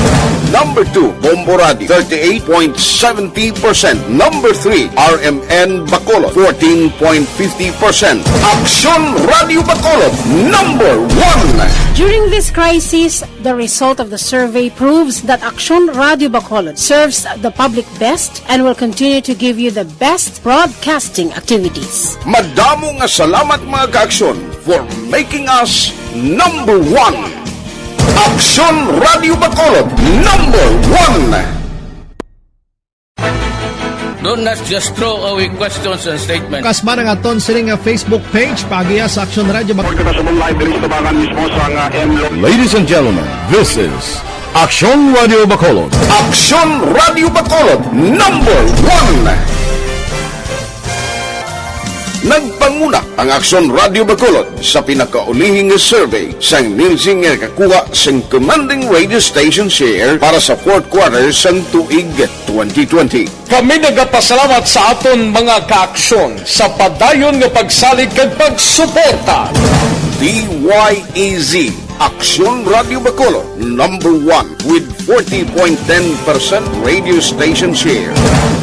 Number two, Bombo Radio, thirty-eight point seventy percent. Number three, R M N Bacolod, fourteen point fifty percent. Aksyon Radio Bacolod, number one. During this crisis, the result of the survey proves that Aksyon Radio Bacolod serves the public best and will continue to give you the best broadcasting activities. Madamo nga salamat, mga kaaksyon, for making us number one. Aksyon Radio Bacolod, number one. Don't, let's just throw away questions and statements. Kasman ang aton sini nga Facebook page, paagiha sa Aksyon Radio Bac- Kita sa live diri sa tabangan mismo sa nga M Lo- Ladies and gentlemen, this is Aksyon Radio Bacolod. Aksyon Radio Bacolod, number one. Nagpanguna ang Aksyon Radio Bacolod sa pinakaulihi nga survey sang Nielsen nga nakakuha sang commanding radio station share para sa fourth quarter sang tuig twenty twenty. Kami nagapasalamat sa aton mga kaaksyon sa padayon nga pagsalig kag pagsuporta. D Y E Z, Aksyon Radio Bacolod, number one with forty point ten percent radio station share.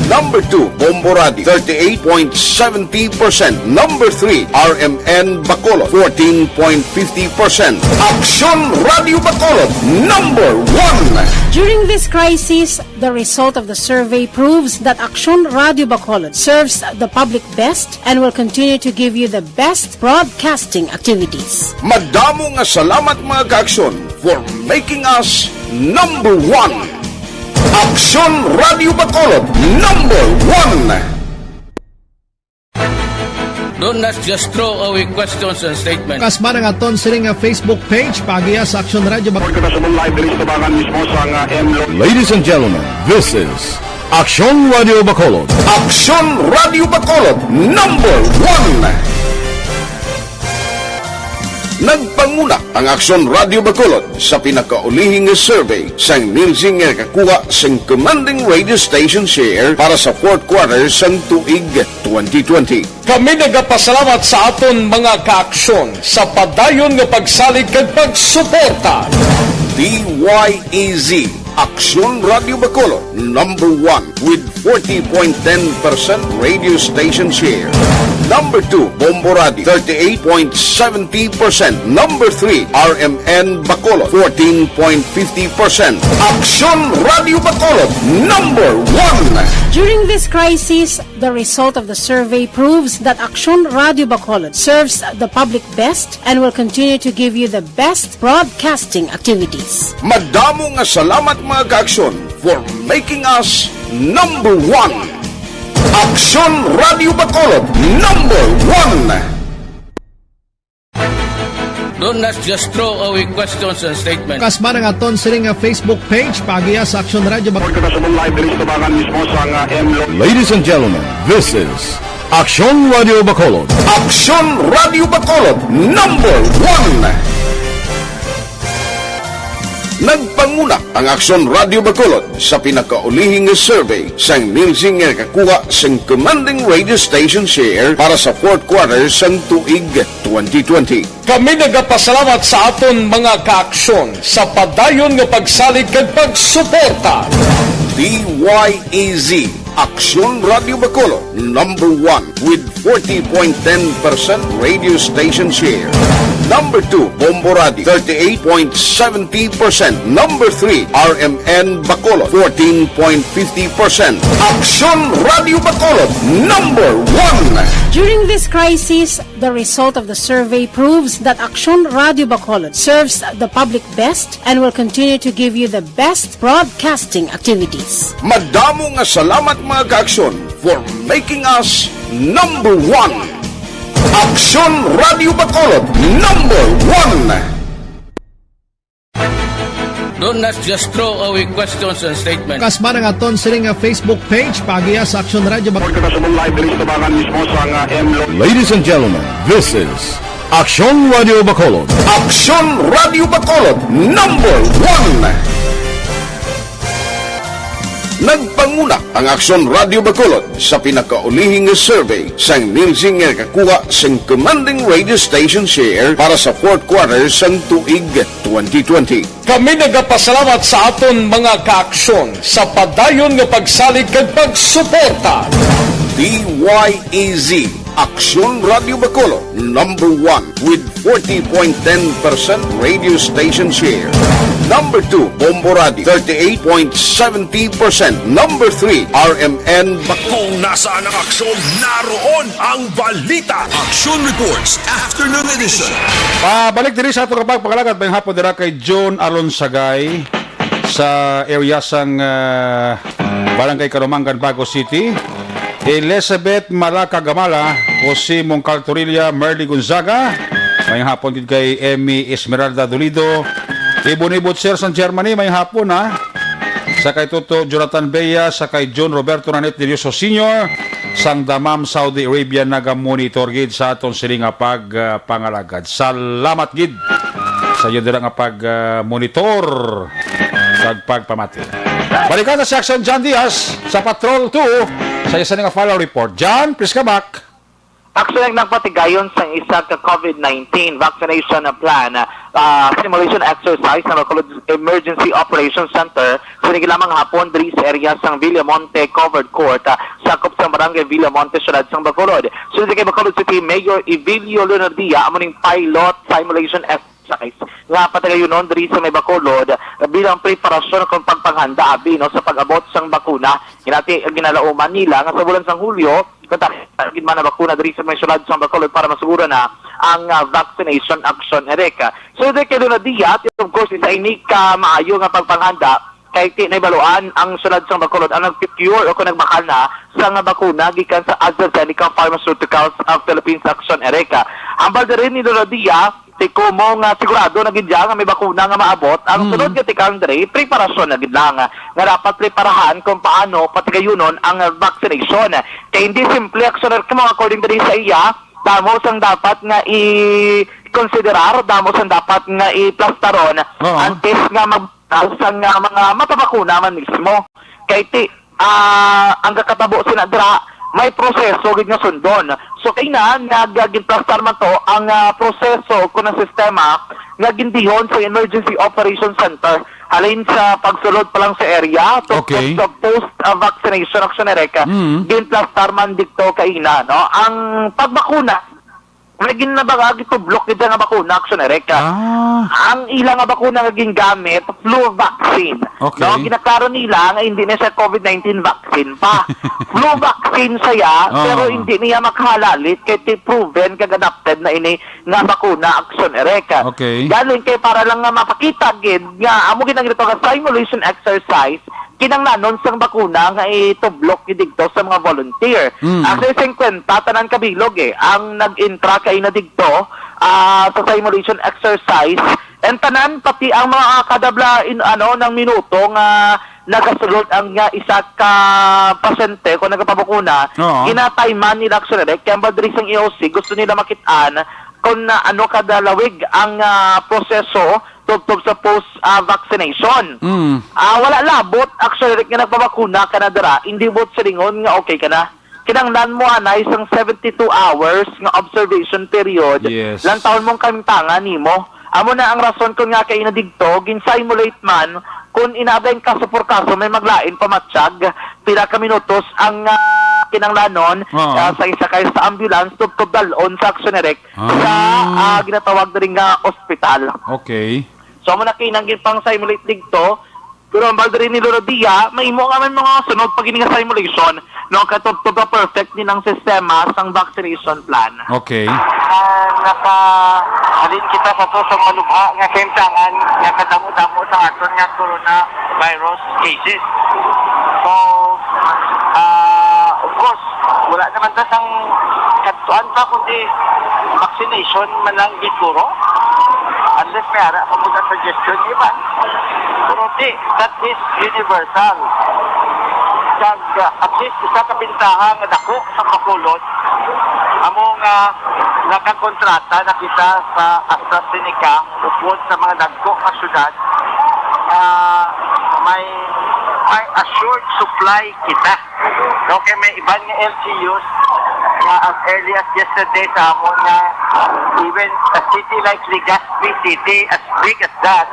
Number two, Bombo Radio, thirty-eight point seventy percent. Number three, R M N Bacolod, fourteen point fifty percent. Aksyon Radio Bacolod, number one. During this crisis, the result of the survey proves that Aksyon Radio Bacolod serves the public best and will continue to give you the best broadcasting activities. Madamo nga salamat, mga kaaksyon, for making us number one. Aksyon Radio Bacolod, number one. Don't, let's just throw away questions and statements. Kasman ang aton sini nga Facebook page, paagiha sa Aksyon Radio Bac- Kita sa live diri sa tabangan mismo sa nga M Lo- Ladies and gentlemen, this is Aksyon Radio Bacolod. Aksyon Radio Bacolod, number one. Nagpanguna ang Aksyon Radio Bacolod sa pinakaulihi nga survey sang Nielsen nga nakakuha sang commanding radio station share para sa fourth quarter sang tuig twenty twenty. Kami nagapasalamat sa aton mga kaaksyon sa padayon nga pagsalig kag pagsuporta. D Y E Z, Aksyon Radio Bacolod, number one with forty point ten percent radio station share. Number two, Bombo Radio, thirty-eight point seventy percent. Number three, R M N Bacolod, fourteen point fifty percent. Aksyon Radio Bacolod, number one. During this crisis, the result of the survey proves that Aksyon Radio Bacolod serves the public best and will continue to give you the best broadcasting activities. Madamo nga salamat, mga kaaksyon, for making us number one. Aksyon Radio Bacolod, number one. Don't not just throw away questions and statements. Kasba na nga ton sining nga Facebook page, paagiha sa Aksyon Radio Bag- Report kita sa live diri sa tubangan mismo sa nga M Lo- Ladies and gentlemen, this is Aksyon Radio Bacolod. Aksyon Radio Bacolod, number one. Nagpanguna ang Aksyon Radio Bacolod sa pinakaulihi nga survey sang Nielsen nga nakakuha sang commanding radio station share para sa fourth quarter sang tuig twenty twenty. Kami nagapasalamat sa aton mga kaaksyon sa padayon nga pagsalig kag pagsuporta. D Y E Z, Aksyon Radio Bacolod, number one with forty point ten percent radio station share. Number two, Bombo Radio, thirty-eight point seventy percent. Number three, R M N Bacolod, fourteen point fifty percent. Aksyon Radio Bacolod, number one. During this crisis, the result of the survey proves that Aksyon Radio Bacolod serves the public best and will continue to give you the best broadcasting activities. Madamo nga salamat, mga kaaksyon, for making us number one. Aksyon Radio Bacolod, number one. Don't not just throw away questions and statements. Kasba na nga ton sining nga Facebook page, paagiha sa Aksyon Radio Bag- Report kita sa live diri sa tubangan mismo sa nga M Lo- Ladies and gentlemen, this is Aksyon Radio Bacolod. Aksyon Radio Bacolod, number one. Nagpanguna ang Aksyon Radio Bacolod sa pinakaulihi nga survey sang Nielsen nga nakakuha sang commanding radio station share para sa fourth quarter sang tuig twenty twenty. Kami nagapasalamat sa aton mga kaaksyon sa padayon nga pagsalig kag pagsuporta. D Y E Z, Aksyon Radio Bacolod, number one with forty point ten percent radio station share. Number two, Bombo Radio, thirty-eight point seventy percent. Number three, R M N Bacolod. Kung nasaan ang aksyon, naroon ang balita. Action Reports, Afternoon Edition. Pabalik diri sa ato kapag pangalagad, may hapon dira kay John Alonsagay sa area sang, ah, Barangay Kalumangan, Bago City. Elizabeth Malaca Gamala, Jose Mongcal Torilla, Merly Gonzaga. May hapon gid kay Emmy Esmeralda Dolido. Ibon-ibot, sir, sang Germany, may hapon, ha. Sa kay Toto Jonathan Bea, sa kay John Roberto Nanit Delioso Senior, sang Dammam, Saudi Arabia, nagamonitor gid sa aton sini nga pag, ah, pangalagad. Salamat gid sa iyo dira nga pag, ah, monitor kag pagpamati. Balikan na si Action John Diaz sa Patrol two sa isa nga follow report. John, please come back. Action ang nagpatigayon sang isa ka COVID nineteen vaccination plan, ah, simulation exercise sa Bacolod Emergency Operations Center sa nigilamang hapon diri sa area sang Villamonte Covered Court, ah, sakop sa Barangay Villamonte, siyudad sang Bacolod. Sunod kay Bacolod City Mayor Evilio Leonardia, amo ning pilot simulation exercise nga patagayunon diri sa may Bacolod bilang preparasyon kung pagpanghanda abi, no, sa pag-abot sang bakuna. Ginati, ginalauman nila nga sa bulan sang Hulyo, kontak gid man ang bakuna diri sa may siyudad sang Bacolod para masuguro na ang, ah, vaccination action, Eric. So, di kay Luna Diaz, of course, isa ini ka maayo nga pagpanghanda kay ti naibaluan ang siyudad sang Bacolod ang nagpicure o kung nagbakal na sa nga bakuna gikan sa AstraZeneca Pharmaceuticals of Philippines Action, Eric. Hambal diri ni Luna Diaz, ti kumo nga sigurado na gid siya nga may bakuna nga maabot, ang Hmm. sunod nga tikang diri, preparasyon na gid lang nga dapat preparahan kung paano patigayunon ang vaccination. Kay hindi simple, Action, Eric, kamo, according diri sa iya, damo sang dapat nga i-, konsiderar damo sang dapat nga iplastaron Oo. antes nga mag-, sa nga mga mapabakuna man mismo. Kay ti, ah, ang kakatabo sina dira, may proseso gid nga sundon. So, kay na, nag-, ginplastar man to ang, ah, proseso kun ang sistema nga gindihon sa Emergency Operation Center halin sa pagsulod pa lang sa area, to, Okay. to, to post, ah, vaccination action, Eric. Mm. Ginplastar man dito kaina, no? Ang pagbakuna, may ginabaga gitublok gid nga bakuna, action, Eric. Ah. Ang ila nga bakuna nga gingamit, flu vaccine. Okay. No, ginaklaro nila nga hindi na siya covid nineteen vaccine pa. Flu vaccine siya, Oo. pero hindi niya makahalalit kay ti proven kag adapted na ini nga bakuna, action, Eric. Okay. Galing kay para lang nga mapakita gid nga amo gid ang ginatawag nga simulation exercise kinahanglanon sang bakuna nga itublok gid didto sa mga volunteer. Mm. Actually, singkwenta tanan kabilog, eh, ang nag-intra kaina didto, ah, sa simulation exercise. And tanan, pati ang mga kadabla in, ano, ng minuto nga nagasulod ang nga isa ka pasyente kung nagapabakuna, Oo. ginatayman nila, actually, kaya ba diri sang E O C, gusto nila makitaan kung na, ano kadalawig ang, ah, proseso tubtob sa post, ah, vaccination. Mm. Ah, wala labot, actually, nga nagpabakuna ka na dira, hindi buot silingon nga okay ka na. Kinahanglan mo anay sang seventy-two hours nga observation period. Yes. Lantawon mong kamtangan nimo. Amo na ang rason kung nga kay na digto, gin-simulate man, kung inaabay ang kaso por kaso, may maglain pa matsyag, pila ka minutos ang, ah, kinahanglanon, Oo. ah, sa isa kayo sa ambulance, tubtob dalon sa Action Direct, sa, Ah. ah, ginatawag na rin nga ospital. Okay. So, amo na kinang pang-simulate digto, pero ang balda rin ni Loro Dia, mahimo nga may mga sunod pa gini nga simulation, no, katubtob nga perfect din ang sistema sang vaccination plan. Okay. Ah, nakahalin kita sa to sa malubha nga kahimtangan nga kadamo-damo sa aton nga coronavirus cases. So, ah, of course, wala naman ta sang kadtuan pa kundi vaccination man lang gid puro. Unless may ara pa mo suggestion iban. Pero di, that is universal. Kag, uh, at least isa ka bintaha nga dako sa Bacolod, amo nga nakakontrata na kita sa AstraZeneca upod sa mga dagko nga syudad, ah, may, may assured supply kita. No, kay may iban nga L G Us nga as early as yesterday sa amon nga even a city like Legazpi City, as big as that,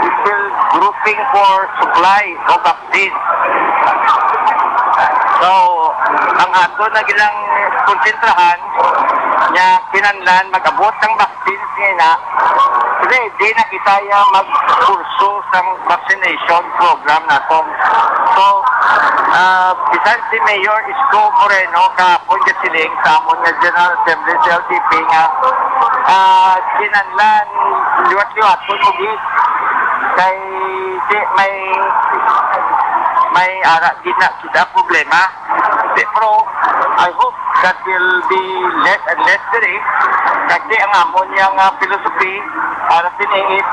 is still grouping for supply of vaccine. So, ang ato na gilang konsentrahan nga kinahanglan mag-abot ang vaccines nga ina, ready na kita ya mag-kurso sang vaccination program naton. So, ah, bisan si Mayor Isko Moreno kahapon gasiling sa amon nga General Assembly sa L D P nga, ah, kinahanglan liwat-liwaton mo gid kay di may, may ara gid na kita problema. Di, pero I hope that will be less and less diri. Kasi ang amon niya nga philosophy para sini is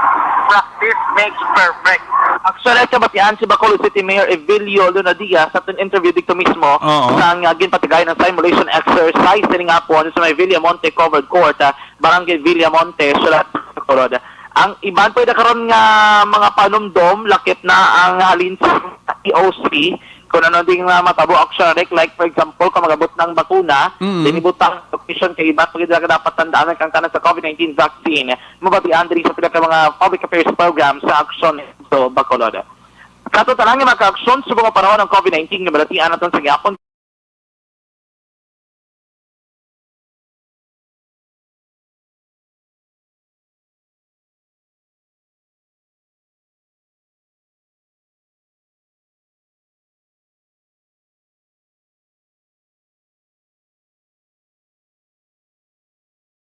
practice makes perfect. Actually, kabatian si Bacolod City Mayor Evelio Luna Diaz sa aton interview dito mismo Oo. sa nga ginpatigayon ng simulation exercise sining hapon sa may Villamonte Covered Court, ah, Barangay Villamonte, Sulat, Bacolod. Ang iban pa karon nga mga panumdom, lakip na ang halin sa E O C, kung ano din nga matabo, actually, like, like, for example, kung magabot ng bakuna, Mm. din ibutang location kay iba, pag dapat tandaan ang kangtanan sa covid nineteen vaccine, mabatian diri sa pila ka mga public affairs program sa Action to Bacolod. Sa ato tanan nga mga ka-aksyon, subong ang panahon ng covid nineteen nga balatian naton sa gihapon.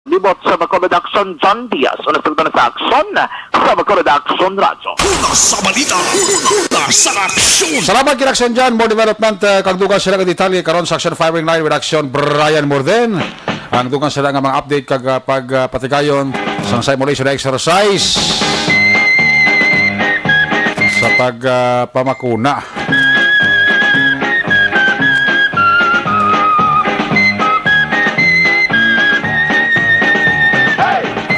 Libot sa Bacolod Action, John Diaz. Una sa na sa Action, sa Bacolod Action Radyo. Una sa balita, una sa aksyon. Salamat, Kinaksyon John. More development, eh, kag dugang sila ka detalye karon sa Action Firing Line with Action Brian Morden. Ang dugang sila nga mga update kag, ah, pag, ah, patigayon sa simulation exercise sa pag, ah, pamakuna.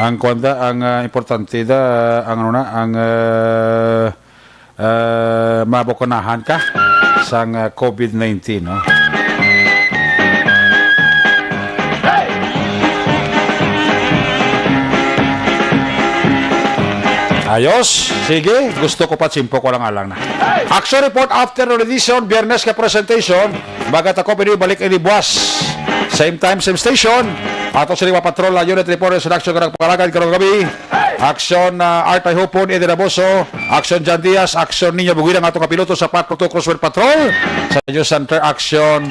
Ang kwanda, ang, ah, importante da, ang ano na, ang, ah, ah, mabakunahan ka sang, ah, covid nineteen, no? Ayos. Sige, gusto ko pa tsimpo ko lang alang na. Action report after edition, Biyernes ka presentation. Magat ako pwede balik ini buwas. Same time, same station. Ato sila mga patrol na unit reporters in action karang pangalagad karong gabi. Action, ah, Art Ayhupon, Eden Aboso. Action John Diaz. Action Niño Buguirang, ato kapiloto sa Patrol two Crossword Patrol. Sa News Center, Action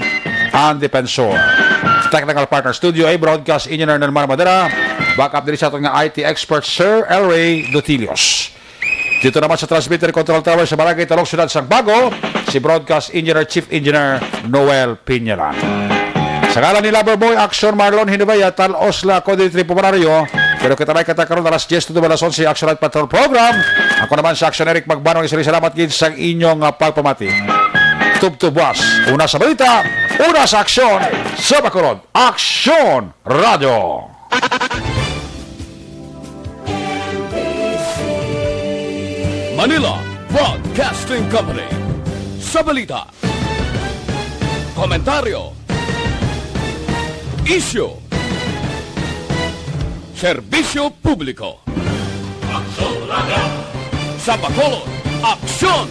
and Defensor. Technical partner studio, A, broadcast engineer Nelmar Madera. Backup diri sa aton nga I T expert, Sir Elray Dutilios. Dito naman sa transmitter control tower sa Barangay Talong, Siyudad sang Bago, si Broadcast Engineer, Chief Engineer Noel Piñalan. Sa ngalan ni Lover Boy, Action Marlon Hinubaya, tal-os la ako dito ni Pumarario, pero kita may katakaron alas diyes to alas onse, Action Night Patrol Program. Ako naman sa Action Eric Magbanong, isang salamat gid sa inyong, ah, pagpamati. Tubtubwas, una sa balita, una sa aksyon, sa Bacolod, Action Radio. Manila Broadcasting Company. Sa balita, komentaryo, isyu, serbisyo publiko. Aksyon Radio. Sa Bacolod, Aksyon